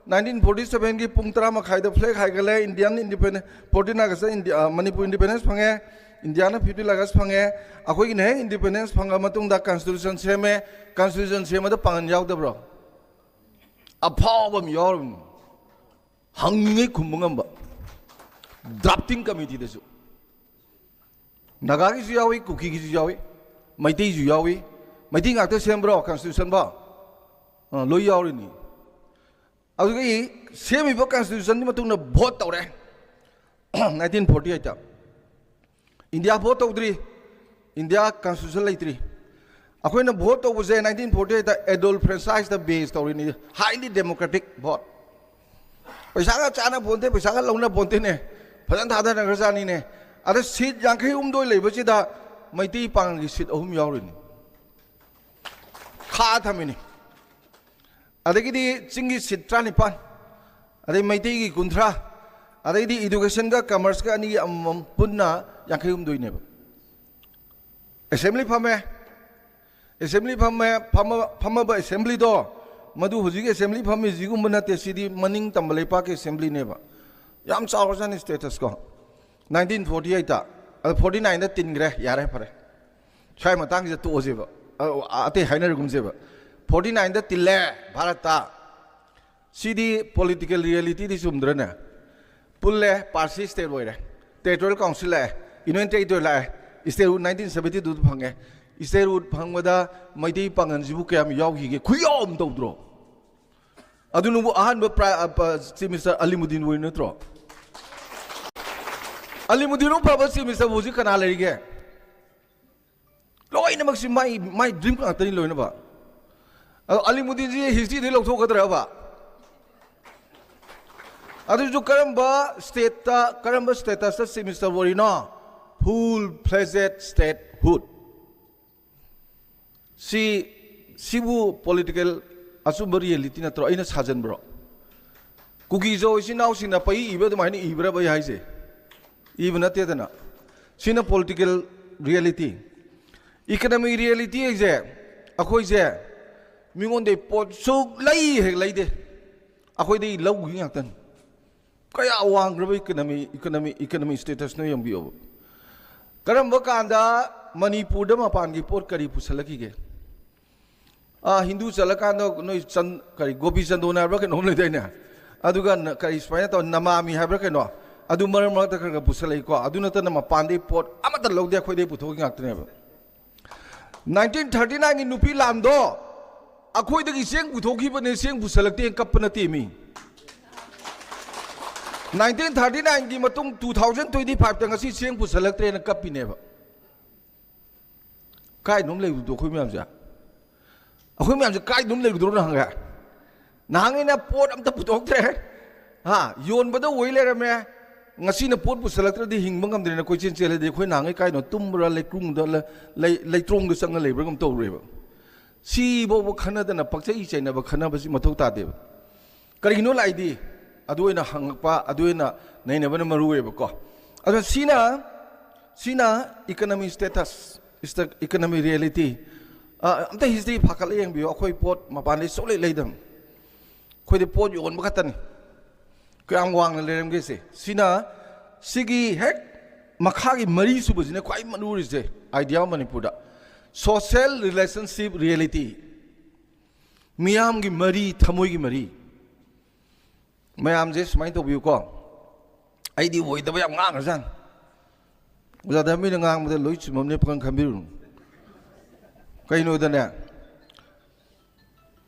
ꯅꯥꯏꯟꯇꯤꯟ ꯐꯣꯔꯇꯤ ꯁꯚꯦꯟꯒꯤ ꯄꯨꯡ ꯇꯔꯥ ꯃꯈꯥꯏꯗ ꯐ꯭ꯂꯦꯛ ꯍꯥꯏꯒꯠꯂꯦ, Indian independence, fourteen August India, Manipur independence ꯐꯪꯉꯦ, ꯏꯟꯗꯤꯌꯥꯅ ꯐꯤꯐꯇꯤꯟ ꯑꯥꯒꯁ ꯐꯪꯉꯦ꯫ ꯑꯩꯈꯣꯏꯒꯤꯅ ꯍꯦꯛ ꯏꯟꯗꯤꯄꯦꯟꯗꯦꯟꯁ ꯐꯪꯉ ꯃꯇꯨꯡꯗ ꯀꯟꯁꯇꯤꯇ꯭ꯌꯨꯁꯟ ꯁꯦꯝꯃꯦ꯫ ꯀꯟꯁꯇꯤꯇ꯭ꯌꯨꯁꯟ ꯁꯦꯝꯕꯗ ꯄꯥꯡꯒꯜ ꯌꯥꯎꯗꯕ꯭ꯔꯣ? ꯑꯐꯥꯎꯕ ꯑꯃ ꯌꯥꯎꯔꯕꯅꯤ, ꯍꯪꯉꯤꯉꯩ ꯈꯨꯝꯕ ꯉꯝꯕ꯫ ꯗ꯭ꯔꯥꯐꯇꯤꯡ ꯀꯃꯤꯇꯤꯗꯁꯨ ꯅꯥꯒꯥꯒꯤꯁꯨ ꯌꯥꯎꯏ, ꯀꯨꯀꯤꯒꯤꯁꯨ ꯌꯥꯎꯏ, ꯃꯩꯇꯩꯁꯨ ꯌꯥꯎꯏ꯫ ꯃꯩꯇꯩ ꯉꯥꯛꯇ ꯁꯦꯝꯕ꯭ꯔꯣ ꯀꯟꯁꯇꯤꯇ꯭ꯌꯨꯁꯟꯕꯣ? ꯑ, ꯂꯣꯏ ꯌꯥꯎꯔꯤꯅꯤ꯫ ꯑꯗꯨꯒꯤ ꯁꯦꯝꯃꯤꯕ ꯀꯟꯁꯇꯤꯇ꯭ꯌꯨꯁꯟꯒꯤ ꯃꯇꯨꯡꯗ ꯚꯣꯠ ꯇꯧꯔꯦ꯫ ꯅꯥꯏꯟꯇꯤꯟ ꯐꯣꯔꯇꯤ ꯑꯩꯠꯇ ꯏꯟꯗꯤꯌꯥ ꯚꯣꯠ ꯇꯧꯗ꯭ꯔꯤ꯫ ꯏꯟꯗꯤꯌꯥ ꯀꯟꯁꯇꯤꯇ꯭ꯌꯨꯁꯟ ꯂꯩꯇ꯭ꯔꯤ꯫ ꯑꯩꯈꯣꯏꯅ ꯚꯣꯠ ꯇꯧꯕꯁꯦ ꯅꯥꯏꯟꯇꯤꯟ ꯐꯣꯔꯇꯤ ꯑꯩꯠꯇ ꯑꯦꯗꯣꯜꯐ ꯐ꯭ꯔꯦꯟꯁꯥꯏꯁꯇ ꯕꯦꯁ ꯇꯧꯔꯤꯅꯤ, ꯍꯥꯏꯂꯤ ꯗꯦꯃꯣꯀ꯭ꯔꯦꯇꯤꯛ ꯚꯣꯠ꯫ ꯄꯩꯁꯥꯒ ꯆꯥꯅ ꯄꯣꯟꯇꯦ, ꯄꯩꯁꯥꯒ ꯂꯧꯅ ꯄꯣꯟꯇꯦꯅꯦ, ꯐꯖꯅ ꯊꯥꯗꯅꯈ꯭ꯔꯖꯥꯠꯅꯤꯅꯦ꯫ ꯑꯗ ꯁꯤꯠ ꯌꯥꯡꯈꯩ ꯍꯨꯝꯗꯣꯏ ꯂꯩꯕꯁꯤꯗ ꯃꯩꯇꯩ ꯄꯥꯡꯒꯜꯒꯤ ꯁꯤꯠ ꯑꯍꯨꯝ ꯌꯥꯎꯔꯤꯅꯤ, ꯈꯥ ꯊꯝꯃꯤꯅꯤ꯫ ꯑꯗꯒꯤꯗꯤ ꯆꯤꯡꯒꯤ ꯁꯤꯠ ꯇꯔꯥꯅꯤꯄꯥꯟ, ꯑꯗꯩ ꯃꯩꯇꯩꯒꯤ ꯀꯨꯟꯊ꯭ꯔꯥ, ꯑꯗꯩꯗꯤ ꯏꯗꯨꯀꯦꯁꯟꯒ ꯀꯃꯔꯁꯀ ꯑꯅꯤꯒꯤ ꯑꯃꯃꯝ ꯄꯨꯟꯅ ꯌꯥꯡꯈꯩ ꯍꯨꯝꯗꯣꯏꯅꯦꯕ꯫ ꯑꯦꯁꯦꯝꯕ꯭ꯂꯤ ꯐꯝꯃꯦ꯫ ꯑꯦꯁꯦꯝꯕ꯭ꯂꯤ ꯐꯝꯃꯦ꯫ ꯐꯝꯃ- ꯐꯝꯃꯕ ꯑꯦꯁꯦꯝꯕ꯭ꯂꯤꯗꯣ ꯃꯗꯨ ꯍꯧꯖꯤꯛ ꯑꯦꯁꯦꯝꯕ꯭ꯂꯤ ꯐꯝꯃꯤꯁꯤꯒꯨꯝꯕ ꯅꯠꯇꯦ꯫ ꯁꯤꯗꯤ ꯃꯅꯤꯡ ꯇꯝꯕ ꯂꯩꯄꯥꯛꯀꯤ ꯑꯦꯁꯦꯝꯕ꯭ꯂꯤꯅꯦꯕ꯫ ꯌꯥꯝ ꯆꯥꯎꯔꯖꯥꯠꯅꯤ ꯁ꯭ꯇꯦꯇꯁ ꯀꯣ꯫ ꯅꯥꯏꯟꯇꯤꯟ ꯐꯣꯔꯇꯤ ꯑꯩꯠꯇ, ꯑꯗ ꯐꯣꯔꯇꯤ ꯅꯥꯏꯟꯗ ꯇꯤꯟꯈ꯭ꯔꯦ꯫ ꯌꯥꯔꯦ, ꯐꯔꯦ, ꯁ꯭ꯋꯥꯏ ꯃꯇꯥꯡꯁꯤꯗ ꯇꯣꯛꯑꯁꯦꯕ꯫ ꯑ- ꯑꯇꯩ ꯍꯥꯏꯅꯔꯒꯨꯝꯁꯦꯕ꯫ ꯐꯣꯔꯇꯤ ꯅꯥꯏꯟꯗ ꯇꯤꯜꯂꯦ ꯚꯥꯔꯠꯇ꯫ ꯁꯤꯗꯤ ꯄꯣꯂꯤꯇꯤꯀꯦꯜ ꯔꯤꯌꯦꯂꯤꯇꯤꯗꯤ ꯆꯨꯝꯗ꯭ꯔꯅꯦ? ꯄꯨꯜꯂꯦ, ꯄꯥꯔꯁꯤ ꯁ꯭ꯇꯦꯠ ꯑꯣꯏꯔꯦ, ꯇꯦꯔꯤꯇꯣꯔꯤꯌꯦꯜ ꯀꯥꯎꯟꯁꯤꯜ ꯂꯥꯛꯑꯦ, ꯌꯨꯅꯤꯌꯟ ꯇꯦꯔꯤꯇꯣꯔꯤ ꯂꯥꯛꯑꯦ, ꯁ꯭ꯇꯦꯠꯍꯨꯗ ꯅꯥꯏꯟꯇꯤꯟ ꯁꯕꯦꯟꯇꯤ ꯇꯨꯗ ꯐꯪꯉꯦ꯫ ꯁ꯭ꯇꯦꯠꯍꯨꯗ ꯐꯪꯕꯗ ꯃꯩꯇꯩ ꯄꯥꯉꯜꯁꯤꯕꯨ ꯀꯌꯥꯝ ꯌꯥꯎꯈꯤꯒꯦ? ꯈꯨꯌꯥꯎ ꯑꯃ ꯇꯧꯗ꯭ꯔꯣ? ꯑꯗꯨꯅꯕꯨ ꯑꯍꯥꯟꯕ ꯄ꯭ꯔꯥ- ꯑ, ꯄ- ꯆꯤꯐ ꯃꯤꯅꯤꯁꯇꯔ ꯑꯂꯤꯃꯨꯗꯤꯟ ꯑꯣꯏ ꯅꯠꯇ꯭ꯔꯣ? ꯑꯂꯤꯃꯨꯗꯤꯟꯃꯨꯛ ꯐꯕ ꯆꯤꯐ ꯃꯤꯅꯤꯁꯇꯔꯕꯨ ꯍꯧꯖꯤꯛ ꯀꯅꯥ ꯂꯩꯔꯤꯒꯦ? ꯂꯣꯏꯅꯃꯛꯁꯤ ꯃꯥꯏ ꯃꯥꯏ ꯗ꯭ꯔꯤꯝ ꯉꯥꯛꯇꯅꯤ ꯂꯣꯏꯅꯃꯛ꯫ ꯑꯗꯣ ꯑꯂꯤꯃꯨꯗꯤꯟꯁꯤ ꯍꯤꯁꯇ꯭ꯔꯤꯗꯒꯤ ꯂꯧꯊꯣꯛꯀꯗ꯭ꯔꯕ? ꯑꯗꯨꯁꯨ ꯀꯔꯝꯕ ꯁ꯭ꯇꯦꯠꯇ, ꯀꯔꯝꯕ ꯁ꯭ꯇꯦꯇꯁꯇ ꯆꯤꯐ ꯃꯤꯅꯤꯁꯇꯔ ꯑꯣꯏꯔꯤꯅꯣ? ꯐꯨꯜ ꯐ꯭ꯂꯦꯖꯦꯗ ꯁ꯭ꯇꯦꯠꯍꯨꯗ꯫ ꯁꯤ ꯁꯤꯕꯨ ꯄꯣꯂꯤꯇꯤꯀꯦꯜ ꯑꯆꯨꯝꯕ ꯔꯤꯌꯦꯂꯤꯇꯤ ꯅꯠꯇ꯭ꯔꯣ? ꯑꯩꯅ ꯁꯥꯖꯟꯕ꯭ꯔꯣ? ꯀꯨꯀꯤꯖꯧ ꯏꯆꯤꯟ ꯏꯅꯥꯎꯁꯤꯡꯅ ꯄꯩ ꯏꯕ ꯑꯗꯨꯃꯥꯏꯅ ꯏꯕ꯭ꯔꯕ ꯑꯩ ꯍꯥꯏꯁꯦ? ꯏꯕ ꯅꯠꯇꯦꯗꯅ꯫ ꯁꯤꯅ ꯄꯣꯂꯤꯇꯤꯀꯦꯜ ꯔꯤꯌꯦꯂꯤꯇꯤ꯫ ꯏꯀꯅꯃꯤ ꯔꯤꯌꯦꯂꯤꯇꯤ ꯍꯥꯏꯁꯦ, ꯑꯩꯈꯣꯏꯁꯦ ꯃꯤꯉꯣꯟꯗꯩ ꯄꯣꯠ ꯁꯨꯛꯂꯩ ꯍꯦꯛ ꯂꯩꯗꯦ꯫ ꯑꯩꯈꯣꯏꯗꯩ ꯂꯧꯈꯤ ꯉꯥꯛꯇꯅꯤ꯫ ꯀꯌꯥ ꯋꯥꯡꯈ꯭ꯔꯕ ꯏꯀꯅꯃꯤ ꯏꯀꯅꯃꯤ ꯏꯀꯅꯃꯤ ꯁ꯭ꯇꯦꯇꯁꯅꯣ ꯌꯦꯡꯕꯤꯌꯣꯕ꯫ ꯀꯔꯝꯕ ꯀꯥꯟꯗ ꯃꯅꯤꯄꯨꯔꯗ ꯃꯄꯥꯟꯒꯤ ꯄꯣꯠ ꯀꯔꯤ ꯄꯨꯁꯜꯂꯛꯈꯤꯒꯦ? ꯑꯥ, ꯍꯤꯟꯗꯨ ꯆꯠꯂꯀꯥꯟꯗ ꯅꯣꯏ ꯆꯟ- ꯀꯔꯤ, ꯒꯣꯄꯤ ꯆꯟꯗꯣꯟ ꯍꯥꯏꯕ꯭ꯔꯥ ꯀꯩꯅꯣꯝ ꯂꯩꯗꯥꯏꯅꯦ? ꯑꯗꯨꯒ ꯅ- ꯀꯔꯤ, ꯁꯨꯃꯥꯏꯅ ꯇꯧ, ꯅꯃꯥꯃꯤ ꯍꯥꯏꯕ꯭ꯔꯥ ꯀꯩꯅꯣ, ꯑꯗꯨ ꯃꯔꯛ ꯃꯔꯛꯇ ꯈꯔ ꯈꯔ ꯄꯨꯁꯜꯂꯛꯏꯀꯣ꯫ ꯑꯗꯨ ꯅꯠꯇꯅ ꯃꯄꯥꯟꯗꯩ ꯄꯣꯠ ꯑꯃꯠꯇ ꯂꯧꯗꯦ, ꯑꯩꯈꯣꯏꯗꯩ ꯄꯨꯊꯣꯛꯈꯤ ꯉꯥꯛꯇꯅꯦꯕ꯫ ꯅꯥꯏꯟꯇꯤꯟ ꯊꯥꯔꯇꯤ ꯅꯥꯏꯟꯒꯤ ꯅꯨꯄꯤ ꯂꯥꯟꯗꯣ ꯑꯩꯈꯣꯏꯗꯒꯤ ꯆꯦꯡ ꯄꯨꯊꯣꯛꯈꯤꯕꯅꯦ, ꯆꯦꯡ ꯄꯨꯁꯜꯂꯛꯇꯦꯅ ꯀꯞꯄ ꯅꯠꯇꯦ ꯃꯤ꯫ ꯅꯥꯏꯟꯇꯤꯟ ꯊꯥꯔꯇꯤ ꯅꯥꯏꯟꯒꯤ ꯃꯇꯨꯡ ꯇꯨ ꯊꯥꯎꯖꯟ ꯇ꯭ꯋꯦꯟꯇꯤ ꯐꯥꯏꯚꯇ ꯉꯁꯤ ꯆꯦꯡ ꯄꯨꯁꯜꯂꯛꯇ꯭ꯔꯦꯅ ꯀꯞꯄꯤꯅꯦꯕ꯫ ꯀꯥꯏꯗꯅꯣꯝ ꯂꯩꯕꯗꯣ ꯑꯩꯈꯣꯏ ꯃꯌꯥꯝꯁꯦ꯫ ꯑꯩꯈꯣꯏ ꯃꯌꯥꯝꯁꯦ ꯀꯥꯏꯗꯅꯣꯝ ꯂꯩꯕꯗꯣ ꯅꯍꯥꯟꯒ꯫ ꯅꯍꯥꯟꯉꯩꯅ ꯄꯣꯠ ꯑꯝꯇ ꯄꯨꯊꯣꯛꯇ꯭ꯔꯦ꯫ ꯍꯥ, ꯌꯣꯟꯕꯗ ꯑꯣꯏ ꯂꯩꯔꯝꯃꯦ꯫ ꯉꯁꯤꯅ ꯄꯣꯠ ꯄꯨꯁꯜꯂꯛꯇ꯭ꯔꯗꯤ ꯍꯤꯡꯕ ꯉꯝꯗ꯭ꯔꯦꯅ ꯀꯣꯏꯆꯦꯟ ꯆꯦꯜꯂꯗꯤ ꯑꯩꯈꯣꯏ ꯅꯍꯥꯟꯉꯩ ꯀꯥꯏꯗꯅꯣ ꯇꯨꯝꯕ꯭ꯔꯥ, ꯂꯩꯀ꯭ꯔꯨꯡꯗ, ꯂꯩ-, ꯂꯩꯇ꯭ꯔꯣꯡꯗ ꯆꯪꯉ ꯂꯩꯕ꯭ꯔꯥ ꯀꯩꯅꯣꯝ ꯇꯧꯔꯦꯕ꯫ ꯁꯤꯐꯥꯎꯕ ꯈꯟꯅꯗꯅ ꯄꯛꯆꯩ ꯆꯩꯅꯕ ꯈꯟꯅꯕꯁꯤ ꯃꯊꯧ ꯇꯥꯗꯦꯕ꯫ ꯀꯔꯤꯒꯤꯅꯣ ꯂꯥꯛꯏꯗꯤ? ꯑꯗꯨ ꯑꯣꯏꯅ ꯍꯪꯉꯛꯄ, ꯑꯗꯨ ꯑꯣꯏꯅ ꯅꯩꯅꯕꯅ ꯃꯔꯨ ꯑꯣꯏꯌꯦꯕꯀꯣ꯫ ꯑꯗꯣ ꯁꯤꯅ, ꯁꯤꯅ economy status. It's the economic reality. ꯑ, ꯑꯝꯇ ꯍꯤꯁꯇ꯭ꯔꯤ ꯐꯥꯀꯠꯂ ꯌꯦꯡꯕꯤꯌꯨ꯫ ꯑꯩꯈꯣꯏ ꯄꯣꯠ ꯃꯄꯥꯟꯗꯩ ꯁꯨꯡꯂꯩ ꯂꯩꯗꯝ꯫ ꯑꯩꯈꯣꯏꯗꯤ ꯄꯣꯠ ꯌꯣꯟꯕ ꯈꯛꯇꯅꯤ꯫ ꯀꯌꯥꯝ ꯋꯥꯡꯅ ꯂꯩꯔꯝꯒꯦꯁꯦ꯫ ꯁꯤꯅ, ꯁꯤꯒꯤ ꯍꯦꯛ ꯃꯈꯥꯒꯤ ꯃꯔꯤ ꯁꯨꯕꯁꯤꯅ ꯈ꯭ꯋꯥꯏ ꯃꯔꯨꯔꯤꯁꯦ, idea of ꯃꯅꯤꯄꯨꯔꯗ꯫ Social relationship reality꯫ ꯃꯤꯌꯥꯝꯒꯤ ꯃꯔꯤ, ꯊꯃꯣꯏꯒꯤ ꯃꯔꯤ꯫ ꯃꯌꯥꯝꯁꯦ ꯁꯨꯃꯥꯏꯅ ꯇꯧꯕꯤꯌꯨꯀꯣ꯫ ꯑꯩꯗꯤ ꯑꯣꯏꯗꯕ ꯌꯥꯝ ꯉꯥꯡꯈ꯭ꯔꯖꯥꯠꯅꯤ꯫ ꯑꯣꯖꯥ ꯙꯔꯃꯤꯅ ꯉꯥꯡꯕꯗ ꯂꯣꯏ ꯆꯨꯝꯃꯝꯅꯦ ꯄꯥꯈꯪ ꯈꯟꯕꯤꯔꯨꯅꯨ꯫ ꯀꯩꯅꯣꯗꯅꯦ,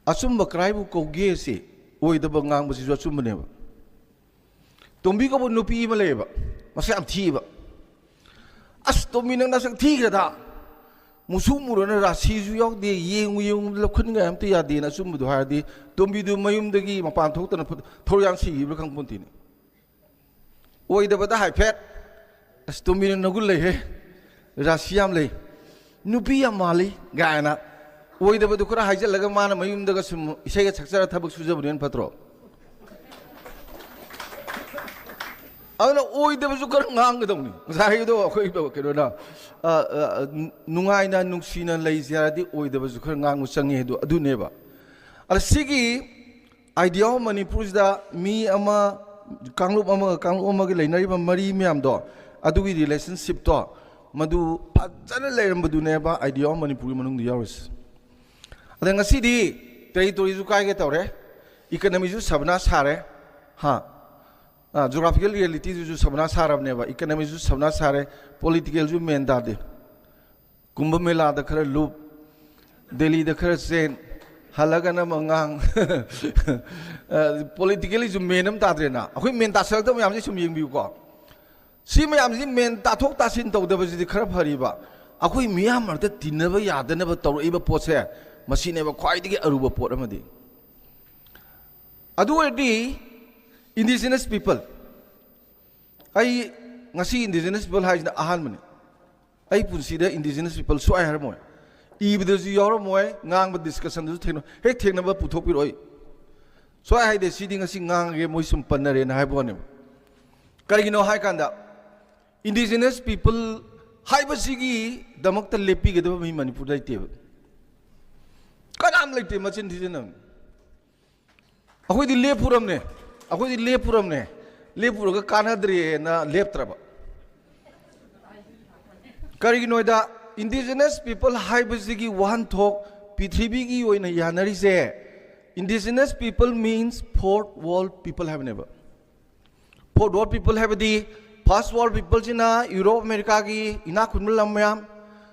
ꯑꯆꯨꯝꯕ ꯀꯔꯥꯏꯕꯨ ꯀꯧꯒꯦꯁꯦ, ꯑꯣꯏꯗꯕ ꯉꯥꯡꯕꯁꯤꯁꯨ ꯑꯆꯨꯝꯕꯅꯦꯕ꯫ ꯇꯣꯝꯕꯤ ꯀꯧꯕ ꯅꯨꯄꯤ ꯑꯃ ꯂꯩꯌꯦꯕ, ꯃꯁꯛ ꯌꯥꯝ ꯊꯤꯌꯦꯕ꯫ "ꯑꯁ, ꯇꯣꯝꯕꯤ, ꯅꯪ ꯅꯁꯛ ꯊꯤꯈ꯭ꯔꯗ, ꯃꯨꯁꯨ ꯃꯨꯔꯅ ꯔꯥꯁꯤꯁꯨ ꯌꯥꯎꯗꯦ, ꯌꯦꯡꯉꯨ ꯌꯦꯡꯉꯨ ꯂꯧꯈꯠꯅꯤꯡꯉꯥꯏ ꯑꯝꯇ ꯌꯥꯗꯦꯅ" ꯑꯆꯨꯝꯕꯗꯣ ꯍꯥꯏꯔꯗꯤ, ꯇꯣꯝꯕꯤꯗꯨ ꯃꯌꯨꯝꯗꯒꯤ ꯃꯄꯥꯟ ꯊꯣꯛꯇꯅ ꯐꯨ-, ꯊꯧꯔꯤꯌꯥꯟ ꯁꯤꯈꯤꯕ꯭ꯔꯥ ꯈꯪꯄꯣꯟꯇꯦꯅꯦ꯫ ꯑꯣꯏꯗꯕꯗ ꯍꯥꯏꯐꯦꯠ, "ꯑꯁ, ꯇꯣꯝꯕꯤꯅ ꯅꯒꯨꯟ ꯂꯩꯍꯦ, ꯔꯥꯁꯤ ꯌꯥꯝ ꯂꯩ, ꯅꯨꯄꯤ ꯌꯥꯝ ꯃꯥꯜꯂꯤ" ꯀꯥꯏꯅ ꯑꯣꯏꯗꯕꯗꯨ ꯈꯔ ꯍꯥꯏꯖꯤꯜꯂꯒ, ꯃꯥꯅ ꯃꯌꯨꯝꯗꯒ ꯁꯨꯝ ꯏꯁꯩꯒ ꯁꯛꯆꯔ ꯊꯕꯛ ꯁꯨꯖꯕꯗꯨꯅ ꯍꯦꯟꯅ ꯐꯠꯇ꯭ꯔꯣ? ꯑꯗꯨꯅ ꯑꯣꯏꯗꯕꯁꯨ ꯈꯔ ꯉꯥꯡꯒꯗꯧꯅꯤ꯫ ꯉꯁꯥꯏꯒꯤꯗꯣ ꯑꯩꯈꯣꯏ ꯀꯩꯅꯣꯅ, ꯑ, ꯑ, ꯅꯨꯡꯉꯥꯏꯅ ꯅꯨꯡꯁꯤꯅ ꯂꯩꯁꯦ ꯍꯥꯏꯔꯗꯤ ꯑꯣꯏꯗꯕꯁꯨ ꯈꯔ ꯉꯥꯡꯕ ꯆꯪꯉꯤ ꯍꯥꯏꯗꯣ ꯑꯗꯨꯅꯦꯕ꯫ ꯑꯗ ꯁꯤꯒꯤ idea of ꯃꯅꯤꯄꯨꯔꯁꯤꯗ ꯃꯤ ꯑꯃ, ꯀꯥꯡꯂꯨꯞ ꯑꯃꯒ ꯀꯥꯡꯂꯨꯞ ꯑꯃꯒ ꯂꯩꯅꯔꯤꯕ ꯃꯔꯤ ꯃꯌꯥꯝꯗꯣ, ꯑꯗꯨꯒꯤ relationshipꯇꯣ, ꯃꯗꯨ ꯐꯖꯅ ꯂꯩꯔꯝꯕꯗꯨꯅꯦꯕ idea of ꯃꯅꯤꯄꯨꯔꯒꯤ ꯃꯅꯨꯡꯗ ꯌꯥꯎꯔꯤꯁꯦ꯫ ꯑꯗ ꯉꯁꯤꯗꯤ territoryꯁꯨ ꯀꯥꯏꯒꯦ ꯇꯧꯔꯦ, economyꯁꯨ ꯁꯕꯅꯥ ꯁꯥꯔꯦ, ꯍꯥ? ꯑ, geographical realityꯗꯨꯁꯨ ꯁꯕꯅꯥ ꯁꯥꯔꯕꯅꯦꯕ, economyꯁꯨ ꯁꯕꯅꯥ ꯁꯥꯔꯦ, politicalꯁꯨ ꯃꯦꯟ ꯇꯥꯗꯦ꯫ ꯀꯨꯝꯚ ꯃꯦꯂꯥꯗ ꯈꯔ ꯂꯨꯞ, ꯗꯦꯜꯂꯤꯗ ꯈꯔ ꯆꯦꯟ, ꯍꯜꯂꯒꯅ ꯑꯃ ꯉꯥꯡ꯫ ꯑ, politicallyꯁꯨ ꯃꯦꯟ ꯑꯃ ꯇꯥꯗ꯭ꯔꯦꯅ꯫ ꯑꯩꯈꯣꯏ ꯃꯦꯟ ꯇꯥꯁꯜꯂꯛꯇꯕ ꯃꯌꯥꯝꯁꯦ ꯁꯨꯝ ꯌꯦꯡꯕꯤꯌꯨꯀꯣ꯫ ꯁꯤ ꯃꯌꯥꯝꯁꯤ ꯃꯦꯟ ꯇꯥꯊꯣꯛ ꯇꯥꯁꯤꯟ ꯇꯧꯗꯕꯁꯤꯗꯤ ꯈꯔ ꯐꯔꯤꯕ꯫ ꯑꯩꯈꯣꯏ ꯃꯤꯌꯥꯝ ꯃꯔꯛꯇ ꯇꯤꯟꯅꯕ ꯌꯥꯗꯅꯕ ꯇꯧꯔꯛꯏꯕ ꯄꯣꯠꯁꯦ, ꯃꯁꯤꯅꯦꯕ ꯈ꯭ꯋꯥꯏꯗꯒꯤ ꯑꯔꯨꯕ ꯄꯣꯠ ꯑꯃꯗꯤ꯫ ꯑꯗꯨ ꯑꯣꯏꯔꯗꯤ indigenous people, ꯑꯩ ꯉꯁꯤ indigenous people ꯍꯥꯏꯁꯤꯅ ꯑꯍꯥꯟꯕꯅꯤ꯫ ꯑꯩ ꯄꯨꯟꯁꯤꯗ indigenous people ꯁꯨꯛꯍꯥꯏ ꯍꯥꯏꯔꯝꯃꯣꯏ, ꯏꯕꯗꯁꯨ ꯌꯥꯎꯔꯝꯃꯣꯏ, ꯉꯥꯡꯕ discussionꯗꯁꯨ ꯊꯦꯡꯅ-, ꯍꯦꯛ ꯊꯦꯡꯅꯕ ꯄꯨꯊꯣꯛꯄꯤꯔꯛꯑꯣꯏ꯫ ꯁꯨꯛꯍꯥꯏ ꯍꯥꯏꯗꯦ, ꯁꯤꯗꯤ ꯉꯁꯤ ꯉꯥꯡꯉꯒꯦ, ꯃꯣꯏ ꯁꯨꯝ ꯄꯟꯅꯔꯦꯅ ꯍꯥꯏꯕ ꯋꯥꯅꯦꯕ꯫ ꯀꯔꯤꯒꯤꯅꯣ ꯍꯥꯏ ꯀꯥꯟꯗ, indigenous people ꯍꯥꯏꯕꯁꯤꯒꯤꯗꯃꯛꯇ ꯂꯦꯞꯄꯤꯒꯗꯕ ꯃꯤ ꯃꯅꯤꯄꯨꯔꯗ ꯂꯩꯇꯦꯕ꯫ ꯀꯅꯥꯝ ꯂꯩꯇꯦ ꯃꯆꯤꯟ ꯊꯤꯖꯤꯟꯅꯕ꯫ ꯑꯩꯈꯣꯏꯗꯤ ꯂꯦꯞꯄꯨꯔꯝꯅꯦ, ꯑꯩꯈꯣꯏꯗꯤ ꯂꯦꯞꯄꯨꯔꯝꯅꯦ, ꯂꯦꯞꯄꯨꯔꯒ ꯀꯥꯟꯅꯗ꯭ꯔꯦꯅ ꯂꯦꯞꯇ꯭ꯔꯕ꯫ ꯀꯔꯤꯒꯤꯅꯣꯗ, indigenous people ꯍꯥꯏꯕꯁꯤꯒꯤ ꯋꯥꯍꯟꯊꯣꯛ ꯄ꯭ꯔꯤꯊꯤꯕꯤꯒꯤ ꯑꯣꯏꯅ ꯌꯥꯅꯔꯤꯁꯦ, indigenous people means fourth world people ꯍꯥꯏꯕꯅꯦꯕ꯫ Fourth world people ꯍꯥꯏꯕꯗꯤ first world peopleꯁꯤꯅ ꯌꯨꯔꯣꯞ ꯑꯃꯦꯔꯤꯀꯥꯒꯤ ꯏꯅꯥꯛ ꯈꯨꯟꯕ ꯂꯝ ꯃꯌꯥꯝ,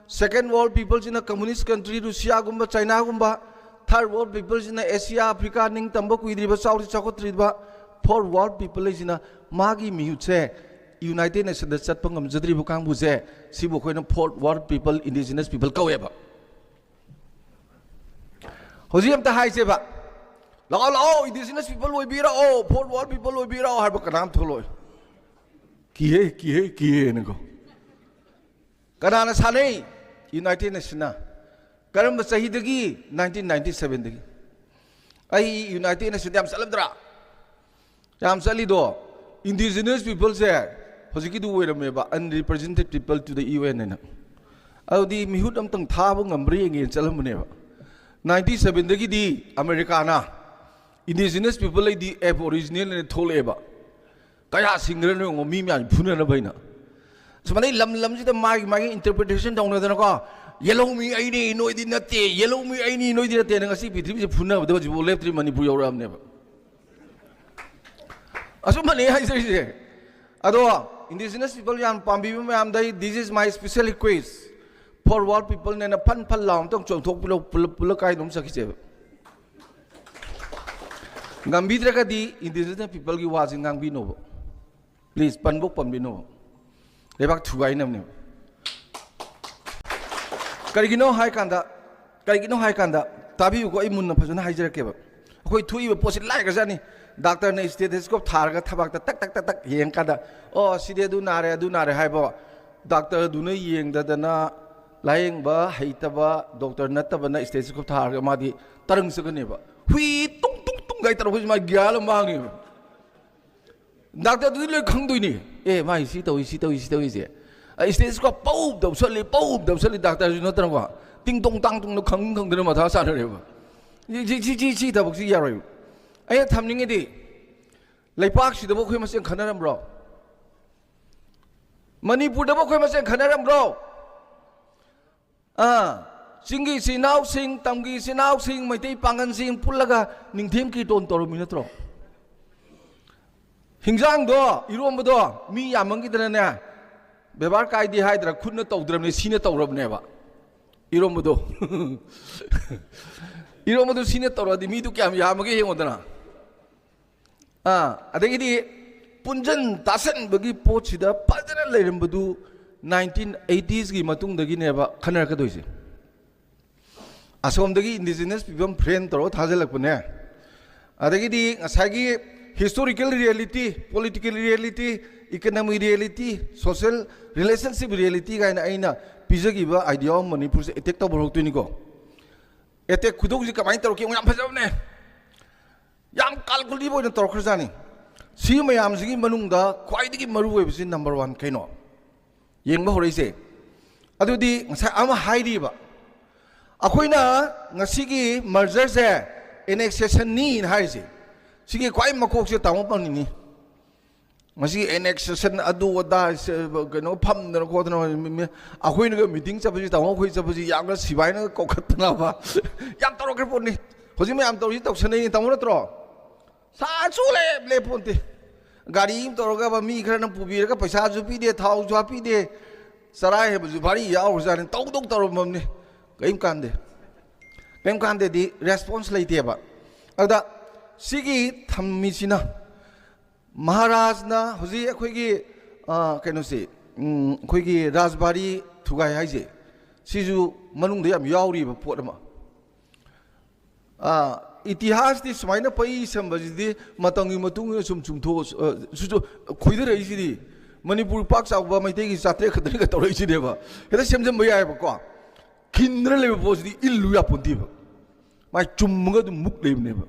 second world peopleꯁꯤꯅ communist country ꯔꯨꯁꯤꯌꯥꯒꯨꯝꯕ ꯆꯥꯏꯅꯥꯒꯨꯝꯕ, third world peopleꯁꯤꯅ ꯑꯦꯁꯤꯌꯥ ꯑꯐ꯭ꯔꯤꯀꯥ ꯅꯤꯡꯇꯝꯕ ꯀꯨꯏꯗ꯭ꯔꯤꯕ ꯆꯥꯎꯗꯤ ꯆꯥꯎꯈꯠꯇ꯭ꯔꯤꯕ, fourth world people ꯍꯥꯏꯁꯤꯅ ꯃꯥꯒꯤ ꯃꯤꯍꯨꯠꯁꯦ United Nationsꯗ ꯆꯠꯄ ꯉꯝꯖꯗ꯭ꯔꯤꯕ ꯀꯥꯡꯕꯨꯁꯦ, ꯁꯤꯕꯨ ꯑꯩꯈꯣꯏꯅ fourth world people, indigenous people ꯀꯧꯋꯦꯕ꯫ ꯍꯧꯖꯤꯛ ꯑꯝꯇ ꯍꯥꯏꯁꯦꯕ, "ꯂꯥꯛꯑꯣ, ꯂꯥꯛꯑꯣ, indigenous people ꯑꯣꯏꯕꯤꯔꯛꯑꯣ, fourth world people ꯑꯣꯏꯕꯤꯔꯛꯑꯣ" ꯍꯥꯏꯕ ꯀꯅꯥꯝ ꯊꯣꯛꯂꯛꯑꯣꯏ꯫ ꯀꯤꯍꯦ, ꯀꯤꯍꯦ, ꯀꯤꯍꯦꯅꯀꯣ꯫ ꯀꯅꯥꯅ ꯁꯥꯟꯅꯩ? United Nationsꯅ꯫ ꯀꯔꯝꯕ ꯆꯍꯤꯗꯒꯤ? Nineteen ninety sevenꯗꯒꯤ꯫ ꯑꯩ United Nationsꯗ ꯌꯥꯝ ꯆꯠꯂꯝꯗ꯭ꯔꯥ? ꯌꯥꯝ ꯆꯠꯂꯤꯗꯣ꯫ Indigenous peopleꯁꯦ ꯍꯧꯖꯤꯛꯀꯤꯗꯨ ꯑꯣꯏꯔꯝꯃꯦꯕ, unrepresented people to the UN ꯍꯥꯏꯅ꯫ ꯑꯗꯨꯗꯤ ꯃꯤꯍꯨꯠ ꯑꯝꯇꯪ ꯊꯥꯕ ꯉꯝꯕ꯭ꯔꯥ ꯌꯦꯡꯒꯦꯅ ꯆꯠꯂꯝꯕꯅꯦꯕ꯫ Ninety sevenꯗꯒꯤꯗꯤ ꯑꯃꯦꯔꯤꯀꯥꯅ indigenous people ꯍꯥꯏꯗꯤ aboriginal ꯍꯥꯏꯅ ꯊꯣꯛꯂꯛꯑꯦꯕ꯫ ꯀꯌꯥ ꯁꯤꯡꯈ꯭ꯔꯅꯣ ꯌꯦꯡꯉꯣ, ꯃꯤ ꯃꯌꯥꯝ ꯐꯨꯅꯅꯕ ꯍꯥꯏꯅ꯫ ꯁꯨꯃꯥꯏꯅ ꯂꯝ ꯂꯝꯁꯤꯗ ꯃꯥꯒꯤ ꯃꯥꯒꯤ interpretation ꯇꯧꯅꯗꯅꯀꯣ, "ꯌꯦꯜꯍꯧꯃꯤ ꯑꯩꯅꯤ, ꯅꯣꯏꯗꯤ ꯅꯠꯇꯦ, ꯌꯦꯜꯍꯧꯃꯤ ꯑꯩꯅꯤ, ꯅꯣꯏꯗꯤ ꯅꯠꯇꯦꯅ" ꯉꯁꯤ ꯄ꯭ꯔꯤꯊꯤꯕꯤꯁꯦ ꯐꯨꯅꯕꯗ ꯍꯧꯖꯤꯛꯐꯥꯎ ꯂꯦꯞꯇ꯭ꯔꯤ, ꯃꯅꯤꯄꯨꯔ ꯌꯧꯔꯛꯑꯕꯅꯦꯕ꯫ ꯑꯆꯨꯝꯕꯅꯦ ꯍꯥꯏꯖꯔꯤꯁꯦ꯫ ꯑꯗꯣ indigenous people ꯌꯥꯝ ꯄꯥꯝꯕꯤꯕ ꯃꯌꯥꯝꯗ ꯑꯩ, this is my special request, fourth world peopleꯅꯦꯅ ꯐꯟ ꯐꯟ ꯂꯥꯎ ꯑꯝꯇꯪ ꯆꯣꯡꯊꯣꯛꯄꯤꯔꯣ, ꯄꯨꯂꯞ ꯄꯨꯂꯞ ꯀꯥꯏꯗꯅꯣꯝ ꯆꯠꯈꯤꯁꯦꯕ꯫ ꯉꯝꯕꯤꯗ꯭ꯔꯒꯗꯤ indigenous peopleꯒꯤ ꯋꯥꯁꯤ ꯉꯥꯡꯕꯤꯅꯣꯕ꯫ Please, ꯄꯟꯕꯨꯛ ꯄꯟꯕꯤꯅꯣꯕ꯫ ꯂꯩꯕꯥꯛ ꯊꯨꯒꯥꯏꯅꯕꯅꯦꯕ꯫ ꯀꯔꯤꯒꯤꯅꯣ ꯍꯥꯏ ꯀꯥꯟꯗ, ꯀꯔꯤꯒꯤꯅꯣ ꯍꯥꯏ ꯀꯥꯟꯗ, ꯇꯥꯕꯤꯌꯨꯀꯣ, ꯑꯩ ꯃꯨꯟꯅ ꯐꯖꯅ ꯍꯥꯏꯖꯔꯛꯀꯦꯕ꯫ ꯑꯩꯈꯣꯏ ꯊꯣꯛꯏꯕ ꯄꯣꯠꯁꯤ ꯂꯥꯏꯈ꯭ꯔꯖꯥꯠꯅꯤ꯫ ꯗꯥꯛꯇꯔꯅ stethoscope ꯊꯥꯔꯒ ꯊꯕꯥꯛꯇ ꯇꯛ ꯇꯛ ꯇꯛ ꯇꯛ ꯌꯦꯡꯀꯥꯟꯗ, "ꯑꯣ, ꯁꯤꯗꯤ ꯑꯗꯨ ꯅꯥꯔꯦ, ꯑꯗꯨ ꯅꯥꯔꯦ" ꯍꯥꯏꯕ, ꯗꯥꯛꯇꯔꯗꯨꯅ ꯌꯦꯡꯗꯗꯅ, ꯂꯥꯌꯦꯡꯕ ꯍꯩꯇꯕ ꯗꯣꯛꯇꯔ ꯅꯠꯇꯕꯅ stethoscope ꯊꯥꯔꯒ ꯃꯥꯗꯤ ꯇꯔꯪ ꯆꯠꯀꯅꯦꯕ꯫ ꯍꯨꯏ ꯇꯨꯡ ꯇꯨꯡ ꯇꯨꯡ ꯒꯥꯏ ꯇꯧꯔꯛꯄꯁꯤ ꯃꯥ ꯒ꯭ꯌꯥꯟ ꯑꯃ ꯃꯥꯡꯉꯦꯕ꯫ ꯗꯥꯛꯇꯔꯗꯨꯗꯤ ꯂꯣꯏ ꯈꯪꯗꯣꯏꯅꯤ꯫ "ꯑꯦ, ꯃꯥꯏ ꯁꯤ ꯇꯧꯏ, ꯁꯤ ꯇꯧꯏ, ꯁꯤ ꯇꯧꯏꯁꯦ"꯫ ꯏꯁꯇꯦꯊꯣꯁꯀꯣꯞ ꯄꯧ ꯇꯧꯁꯜꯂꯤ, ꯄꯧ ꯇꯧꯁꯜꯂꯤ, ꯗꯥꯛꯇꯔꯁꯨ ꯅꯠꯇꯅꯀꯣ꯫ ꯇꯤꯡ ꯇꯣꯡ ꯇꯥꯡ ꯇꯨꯡꯅ ꯈꯪ ꯈꯪꯗꯅ ꯃꯊꯥ ꯁꯥꯟꯅꯔꯦꯕ꯫ ꯁꯤ, ꯁꯤ, ꯁꯤ, ꯁꯤ, ꯁꯤ ꯊꯕꯛꯁꯤ ꯌꯥꯔꯣꯏꯕ꯫ ꯑꯩꯅ ꯊꯝꯅꯤꯡꯉꯤꯗꯤ, ꯂꯩꯄꯥꯛꯁꯤꯗꯕꯨ ꯑꯩꯈꯣꯏ ꯃꯁꯦꯟ ꯈꯟꯅꯔꯝꯕ꯭ꯔꯣ? ꯃꯅꯤꯄꯨꯔꯗꯕꯨ ꯑꯩꯈꯣꯏ ꯃꯁꯦꯟ ꯈꯟꯅꯔꯝꯕ꯭ꯔꯣ? ꯑꯥ, ꯆꯤꯡꯒꯤ ꯏꯆꯤꯟ ꯏꯅꯥꯎꯁꯤꯡ, ꯇꯝꯒꯤ ꯏꯆꯤꯟ ꯏꯅꯥꯎꯁꯤꯡ, ꯃꯩꯇꯩ ꯄꯥꯉꯜꯁꯤꯡ ꯄꯨꯜꯂꯒ ꯅꯤꯡꯊꯦꯝ ꯀꯤꯔꯇꯣꯟ ꯇꯧꯔꯝꯃꯤ ꯅꯠꯇ꯭ꯔꯣ? ꯍꯤꯟꯖꯥꯡꯗꯣ, ꯏꯔꯣꯝꯕꯗꯣ ꯃꯤ ꯌꯥꯝꯃꯟꯈꯤꯗꯅꯅꯦ, ꯕꯦꯕꯥꯔ ꯀꯥꯏꯗꯦ ꯍꯥꯏꯗ꯭ꯔꯥ, ꯈꯨꯠꯅ ꯇꯧꯗ꯭ꯔꯕꯅꯦ, ꯁꯤꯅ ꯇꯧꯔꯕꯅꯦꯕ ꯏꯔꯣꯝꯕꯗꯣ꯫ ꯏꯔꯣꯝꯕꯗꯣ ꯁꯤꯅ ꯇꯧꯔꯗꯤ ꯃꯤꯗꯨ ꯀꯌꯥꯝ ꯌꯥꯝꯃꯒꯦ ꯌꯦꯡꯉꯣꯗꯅ꯫ ꯑꯥ, ꯑꯗꯒꯤꯗꯤ ꯄꯨꯟꯖꯟ ꯇꯥꯁꯟꯕꯒꯤ ꯄꯣꯠꯁꯤꯗ ꯐꯖꯅ ꯂꯩꯔꯝꯕꯗꯨ ꯅꯥꯏꯟꯇꯤꯟ ꯑꯩꯇꯤꯁꯀꯤ ꯃꯇꯨꯡꯗꯒꯤꯅꯦꯕ ꯈꯟꯅꯔꯛꯀꯗꯣꯏꯁꯦ꯫ ꯑꯁꯣꯝꯗꯒꯤ ꯏꯟꯗꯤꯖꯤꯅꯁ ꯄꯤꯐꯝ ꯐ꯭ꯔꯦꯟ ꯇꯧꯔꯒ ꯊꯥꯖꯤꯜꯂꯛꯄꯅꯦ꯫ ꯑꯗꯒꯤꯗꯤ ꯉꯁꯥꯏꯒꯤ historical reality, political reality, economic reality, social relationship reality ꯀꯥꯏꯅ ꯑꯩꯅ ꯄꯤꯖꯈꯤꯕ idea ꯑꯃ ꯃꯅꯤꯄꯨꯔꯁꯦ ꯑꯦꯇꯦꯛ ꯇꯧꯕ ꯍꯧꯔꯛꯇꯣꯏꯅꯤꯀꯣ꯫ ꯑꯦꯇꯦꯛ ꯈꯨꯗꯣꯡꯁꯦ ꯀꯃꯥꯏꯅ ꯇꯧꯔꯛꯀꯦ? ꯌꯥꯝ ꯐꯖꯕꯅꯦ, ꯌꯥꯝ calculative ꯑꯣꯏꯅ ꯇꯧꯔꯛꯈ꯭ꯔꯖꯥꯠꯅꯤ꯫ ꯁꯤ ꯃꯌꯥꯝꯁꯤꯒꯤ ꯃꯅꯨꯡꯗ ꯈ꯭ꯋꯥꯏꯗꯒꯤ ꯃꯔꯨ ꯑꯣꯏꯕꯁꯤ number one ꯀꯩꯅꯣ? ꯌꯦꯡꯕ ꯍꯧꯔꯛꯏꯁꯦ꯫ ꯑꯗꯨꯗꯤ ꯉꯁꯥꯏ ꯑꯃ ꯍꯥꯏꯔꯤꯕ, ꯑꯩꯈꯣꯏꯅ ꯉꯁꯤꯒꯤ mergerꯁꯦ annexationꯅꯤꯅ ꯍꯥꯏꯔꯤꯁꯦ, ꯁꯤꯒꯤ ꯈ꯭ꯋꯥꯏ ꯃꯀꯣꯛꯁꯦ ꯇꯥꯃꯣ ꯄꯥꯎꯅꯤꯡꯅꯤ꯫ ꯉꯁꯤ annexation ꯑꯗꯨ ꯑꯗꯥ ꯁꯦ-, ꯀꯩꯅꯣ ꯐꯝꯗꯅ ꯈꯣꯠꯇꯅ ꯃꯤ-, ꯃꯤ-, ꯑꯩꯈꯣꯏꯅꯒ meeting ꯆꯠꯄꯁꯤ, ꯇꯥꯃꯣ ꯑꯩꯈꯣꯏ ꯆꯠꯄꯁꯤ ꯌꯥꯝꯅ ꯁꯤꯐꯥꯏꯅꯒ ꯀꯧꯈꯠꯇꯅꯕ ꯌꯥꯝ ꯇꯧꯔꯛꯈ꯭ꯔ ꯄꯣꯠꯅꯤ꯫ ꯍꯧꯖꯤꯛ ꯃꯌꯥꯝ ꯇꯧꯔꯤꯁꯤ ꯇꯧꯁꯟꯅꯩꯅꯤ, ꯇꯥꯃꯣ ꯅꯠꯇ꯭ꯔꯣ? ꯁꯥꯁꯨ ꯂꯦꯞ ꯂꯦꯞ ꯄꯣꯟꯇꯦ꯫ ꯒꯥꯔꯤ ꯑꯃ ꯇꯧꯔꯒ ꯃꯤ ꯈꯔꯅ ꯄꯨꯕꯤꯔꯒ ꯄꯩꯁꯥꯁꯨ ꯄꯤꯗꯦ, ꯊꯥꯎꯁꯨ ꯍꯥꯞꯄꯤꯗꯦ, ꯆꯔꯥ ꯍꯦꯟꯕꯁꯨ ꯚꯥꯔꯤ ꯌꯥꯎꯈ꯭ꯔꯖꯥꯠꯅꯤ꯫ ꯇꯧꯗꯧ ꯇꯧꯔꯝꯃꯕꯅꯤ꯫ ꯀꯔꯤꯝ ꯀꯥꯟꯗꯦ, ꯀꯔꯤꯝ ꯀꯥꯟꯗꯦꯗꯤ response ꯂꯩꯇꯦꯕ꯫ ꯑꯗ ꯁꯤꯒꯤ ꯊꯝꯃꯤꯁꯤꯅ ꯃꯍꯥꯔꯥꯖꯅ ꯍꯧꯖꯤꯛ ꯑꯩꯈꯣꯏꯒꯤ, ꯑ, ꯀꯩꯅꯣꯁꯦ, ꯎꯝ, ꯑꯩꯈꯣꯏꯒꯤ ꯔꯥꯖꯕꯥꯔꯤ ꯊꯨꯒꯥꯏ ꯍꯥꯏꯁꯦ, ꯁꯤꯁꯨ ꯃꯅꯨꯡꯗ ꯌꯥꯝ ꯌꯥꯎꯔꯤꯕ ꯄꯣꯠ ꯑꯃ꯫ ꯑ, ꯏꯇꯤꯍꯥꯁꯇꯤ ꯁꯨꯃꯥꯏꯅ ꯄꯩ ꯁꯝꯕꯁꯤꯗꯤ ꯃꯇꯝꯒꯤ ꯃꯇꯨꯡ ꯏꯟꯅ ꯁꯨꯝ ꯆꯨꯝꯊꯣꯛ-, ꯑ, ꯁꯨ-, ꯁꯨ-, ꯈꯣꯏꯗꯔꯛꯏꯁꯤꯗꯤ꯫ ꯃꯅꯤꯄꯨꯔ ꯄꯥꯛ ꯆꯥꯎꯕ ꯃꯩꯇꯩꯒꯤ ꯆꯥꯇ꯭ꯔꯦꯠ ꯈꯛꯇꯅꯤꯒ ꯇꯧꯔꯛꯏꯁꯤꯅꯦꯕ꯫ ꯍꯦꯛꯇ ꯁꯦꯝꯖꯤꯟꯕ ꯌꯥꯏꯑꯕꯀꯣ꯫ ꯈꯤꯟꯗꯅ ꯂꯩꯕ ꯄꯣꯠꯁꯤꯗꯤ ꯏꯜꯂꯨ ꯌꯥꯄꯣꯟꯇꯦꯕ꯫ ꯃꯥꯏ ꯆꯨꯝꯃꯒ ꯑꯗꯨꯝ ꯃꯨꯛ ꯂꯩꯕꯅꯦꯕ꯫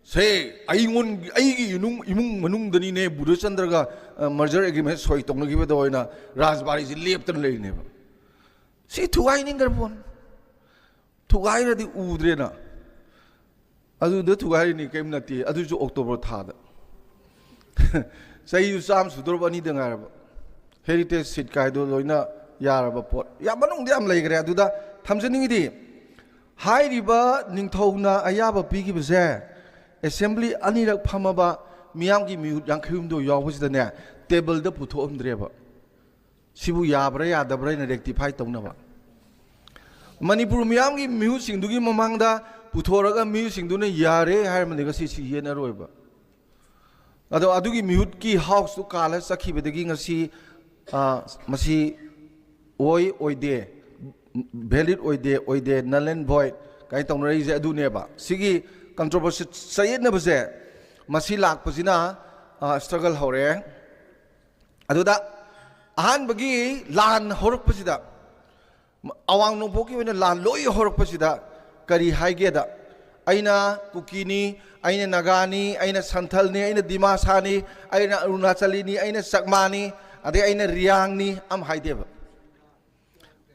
ꯁꯦ, ꯑꯩꯉꯣꯟ ꯑꯩꯒꯤ ꯏꯃꯨꯡ ꯏꯃꯨꯡ ꯃꯅꯨꯡꯗꯅꯤꯅꯦ ꯕꯨꯙꯆꯟꯗ꯭ꯔꯒ ꯃꯔꯖꯔ ꯑꯦꯒ꯭ꯔꯤꯃꯦꯟ ꯁꯣꯏ ꯇꯧꯅꯈꯤꯕꯗꯣ ꯑꯣꯏꯅ ꯔꯥꯖꯕꯥꯔꯤꯁꯤ ꯂꯦꯞꯇꯅ ꯂꯩꯔꯤꯅꯦꯕ꯫ ꯁꯤ ꯊꯨꯒꯥꯏꯅꯤꯡꯈ꯭ꯔ ꯄꯣꯠꯅꯤ꯫ ꯊꯨꯒꯥꯏꯔꯗꯤ ꯎꯗ꯭ꯔꯦꯅ꯫ ꯑꯗꯨꯗ ꯊꯨꯒꯥꯏꯔꯤꯅꯤ, ꯀꯔꯤꯝ ꯅꯠꯇꯦ꯫ ꯑꯗꯨꯁꯨ ꯑꯣꯛꯇꯣꯕꯔ ꯊꯥꯗ꯫ ꯆꯍꯤꯁꯨ ꯆꯥꯝꯃ ꯁꯨꯗꯧꯔꯕ, ꯑꯅꯤꯗ ꯉꯥꯏꯔꯕ꯫ ꯍꯦꯔꯤꯇꯦꯖ ꯁꯤꯠ ꯀꯥꯏꯗꯣ ꯂꯣꯏꯅ ꯌꯥꯔꯕ ꯄꯣꯠ꯫ ꯌꯥꯝ ꯃꯅꯨꯡꯗ ꯌꯥꯝ ꯂꯩꯈ꯭ꯔꯦ꯫ ꯑꯗꯨꯗ ꯊꯝꯖꯅꯤꯡꯉꯤꯗꯤ, ꯍꯥꯏꯔꯤꯕ ꯅꯤꯡꯊꯧꯅ ꯑꯌꯥꯕ ꯄꯤꯈꯤꯕꯁꯦ, ꯑꯦꯁꯦꯝꯕ꯭ꯂꯤ ꯑꯅꯤꯔꯛ ꯐꯝꯃꯕ, ꯃꯤꯌꯥꯝꯒꯤ ꯃꯤꯍꯨꯠ ꯌꯥꯡꯈꯩ ꯍꯨꯝꯗꯣꯏ ꯌꯥꯎꯕꯁꯤꯗꯅꯦ, ꯇꯦꯕꯜꯗ ꯄꯨꯊꯣꯛꯑꯝꯗ꯭ꯔꯦꯕ꯫ ꯁꯤꯕꯨ ꯌꯥꯕ꯭ꯔꯥ ꯌꯥꯗꯕ꯭ꯔꯥ ꯍꯥꯏꯅ ꯔꯦꯛꯇꯤꯐꯥꯏ ꯇꯧꯅꯕ꯫ ꯃꯅꯤꯄꯨꯔ ꯃꯤꯌꯥꯝꯒꯤ ꯃꯤꯍꯨꯠꯁꯤꯡꯗꯨꯒꯤ ꯃꯃꯥꯡꯗ ꯄꯨꯊꯣꯔꯒ ꯃꯤꯍꯨꯠꯁꯤꯡꯗꯨꯅ ꯌꯥꯔꯦ ꯍꯥꯏꯔꯝꯃꯗꯤ ꯉꯁꯤ ꯁꯤ ꯌꯦꯟꯅꯔꯣꯏꯕ꯫ ꯑꯗꯣ ꯑꯗꯨꯒꯤ ꯃꯤꯍꯨꯠꯀꯤ ꯍꯥꯎꯁꯇꯨ ꯀꯥꯜꯂ ꯆꯠꯈꯤꯕꯗꯒꯤ ꯉꯁꯤ, ꯑ, ꯃꯁꯤ ꯑꯣꯏ ꯑꯣꯏꯗꯦ, ꯚꯦꯂꯤꯠ ꯑꯣꯏꯗꯦ ꯑꯣꯏꯗꯦ, null and void ꯀꯥꯏꯅ ꯇꯧꯅꯔꯛꯏꯁꯦ ꯑꯗꯨꯅꯦꯕ꯫ ꯁꯤꯒꯤ ꯀꯟꯇ꯭ꯔꯣꯚꯔꯁꯤ ꯆꯌꯦꯠꯅꯕꯁꯦ ꯃꯁꯤ ꯂꯥꯛꯄꯁꯤꯅ, ꯑ, ꯁ꯭ꯇ꯭ꯔꯒꯜ ꯍꯧꯔꯛꯑꯦ꯫ ꯑꯗꯨꯗ ꯑꯍꯥꯟꯕꯒꯤ ꯂꯥꯟ ꯍꯧꯔꯛꯄꯁꯤꯗ, ꯑꯋꯥꯡ ꯅꯣꯡꯄꯣꯛꯀꯤ ꯑꯣꯏꯅ ꯂꯥꯟ ꯂꯣꯏ ꯍꯧꯔꯛꯄꯁꯤꯗ ꯀꯔꯤ ꯍꯥꯏꯒꯦꯗ, "ꯑꯩꯅ ꯀꯨꯀꯤꯅꯤ, ꯑꯩꯅ ꯅꯥꯒꯥꯅꯤ, ꯑꯩꯅ ꯁꯟꯊꯜꯅꯤ, ꯑꯩꯅ ꯗꯤꯃꯥꯁꯥꯅꯤ, ꯑꯩꯅ ꯑꯔꯨꯅꯥꯆꯂꯤꯅꯤ, ꯑꯩꯅ ꯆꯛꯃꯥꯅꯤ, ꯑꯗꯩ ꯑꯩꯅ ꯔꯤꯌꯥꯡꯅꯤ" ꯑꯃ ꯍꯥꯏꯗꯦꯕ꯫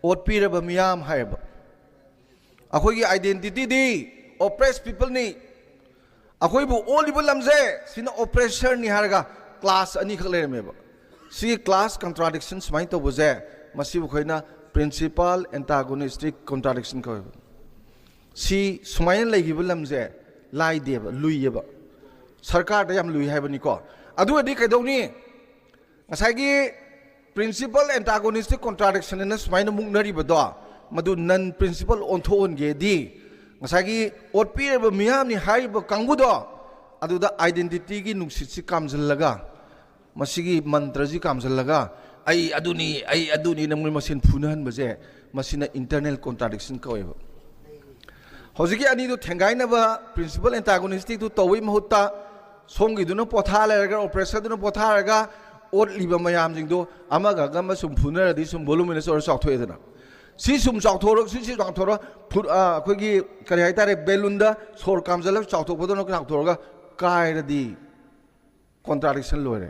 ꯑꯣꯠꯄꯤꯔꯕ ꯃꯤꯌꯥꯝ ꯍꯥꯏꯌꯦꯕ꯫ ꯑꯩꯈꯣꯏꯒꯤ identityꯗꯤ oppressed peopleꯅꯤ꯫ ꯑꯩꯈꯣꯏꯕꯨ ꯑꯣꯜꯂꯤꯕ ꯂꯝꯁꯦ ꯁꯤꯅ oppressorꯅꯤ ꯍꯥꯏꯔꯒ class ꯑꯅꯤꯈꯛ ꯂꯩꯔꯝꯃꯦꯕ꯫ ꯁꯤꯒꯤ class contradiction ꯁꯨꯃꯥꯏꯅ ꯇꯧꯕꯁꯦ, ꯃꯁꯤꯕꯨ ꯑꯩꯈꯣꯏꯅ principal antagonistic contradiction ꯀꯧꯋꯦꯕ꯫ ꯁꯤ ꯁꯨꯃꯥꯏꯅ ꯂꯩꯈꯤꯕ ꯂꯝꯁꯦ ꯂꯥꯏꯗꯦꯕ, ꯂꯨꯏꯌꯦꯕ꯫ ꯁꯔꯀꯥꯔꯗ ꯌꯥꯝ ꯂꯨꯏ ꯍꯥꯏꯕꯅꯤꯀꯣ꯫ ꯑꯗꯨ ꯑꯣꯏꯔꯗꯤ ꯀꯩꯗꯧꯅꯤ? ꯉꯁꯥꯏꯒꯤ principal antagonistic contradiction ꯑꯅ ꯁꯨꯃꯥꯏꯅ ꯃꯨꯛꯅꯔꯤꯕꯗꯣ, ꯃꯗꯨ non principal ꯑꯣꯟꯊꯣꯛꯍꯟꯒꯦꯗꯤ, ꯉꯁꯥꯏꯒꯤ ꯑꯣꯠꯄꯤꯔꯕ ꯃꯤꯌꯥꯝꯅꯤ ꯍꯥꯏꯔꯤꯕ ꯀꯥꯡꯕꯨꯗꯣ, ꯑꯗꯨꯗ identityꯒꯤ ꯅꯨꯡꯁꯤꯠꯁꯤ ꯀꯥꯝꯁꯤꯜꯂꯒ, ꯃꯁꯤꯒꯤ ꯃꯟꯇ꯭ꯔꯁꯤ ꯀꯥꯝꯁꯤꯜꯂꯒ, "ꯑꯩ ꯑꯗꯨꯅꯤ, ꯑꯩ ꯑꯗꯨꯅꯤꯅ" ꯃꯣꯏ ꯃꯁꯦꯟ ꯐꯨꯅꯍꯟꯕꯁꯦ, ꯃꯁꯤꯅ internal contradiction ꯀꯧꯋꯦꯕ꯫ ꯍꯧꯖꯤꯛꯀꯤ ꯑꯅꯤꯗꯨ ꯊꯦꯡꯒꯥꯏꯅꯕ principal antagonisticꯇꯨ ꯇꯧꯕꯩ ꯃꯍꯨꯠꯇ, ꯁꯣꯝꯒꯤꯗꯨꯅ ꯄꯣꯊꯥ ꯂꯩꯔꯒ, oppressorꯗꯨꯅ ꯄꯣꯊꯥꯔꯒ, ꯑꯣꯠꯂꯤꯕ ꯃꯌꯥꯝꯁꯤꯡꯗꯣ ꯑꯃꯒ ꯑꯃꯒ ꯁꯨꯝ ꯐꯨꯅꯔꯗꯤ ꯁꯨꯝ voluminous ꯑꯣꯏꯔ ꯆꯥꯎꯊꯣꯛꯑꯦꯗꯅ꯫ ꯁꯤ ꯁꯨꯝ ꯆꯥꯎꯊꯣꯔꯛ ꯁꯤ ꯁꯤ ꯆꯥꯎꯊꯣꯔꯛ ꯐꯨꯠ ꯑ, ꯑꯩꯈꯣꯏꯒꯤ ꯀꯔꯤ ꯍꯥꯏꯇꯥꯔꯦ, ꯕꯦꯂꯨꯟꯗ ꯁꯣꯔ ꯀꯥꯝꯖꯜꯂꯒ ꯆꯥꯎꯊꯣꯛꯄꯗꯧꯅ ꯆꯥꯎꯊꯣꯔꯒ ꯀꯥꯏꯔꯗꯤ ꯀꯣꯟꯇ꯭ꯔꯥꯗꯤꯛꯁꯟ ꯂꯣꯏꯔꯦ꯫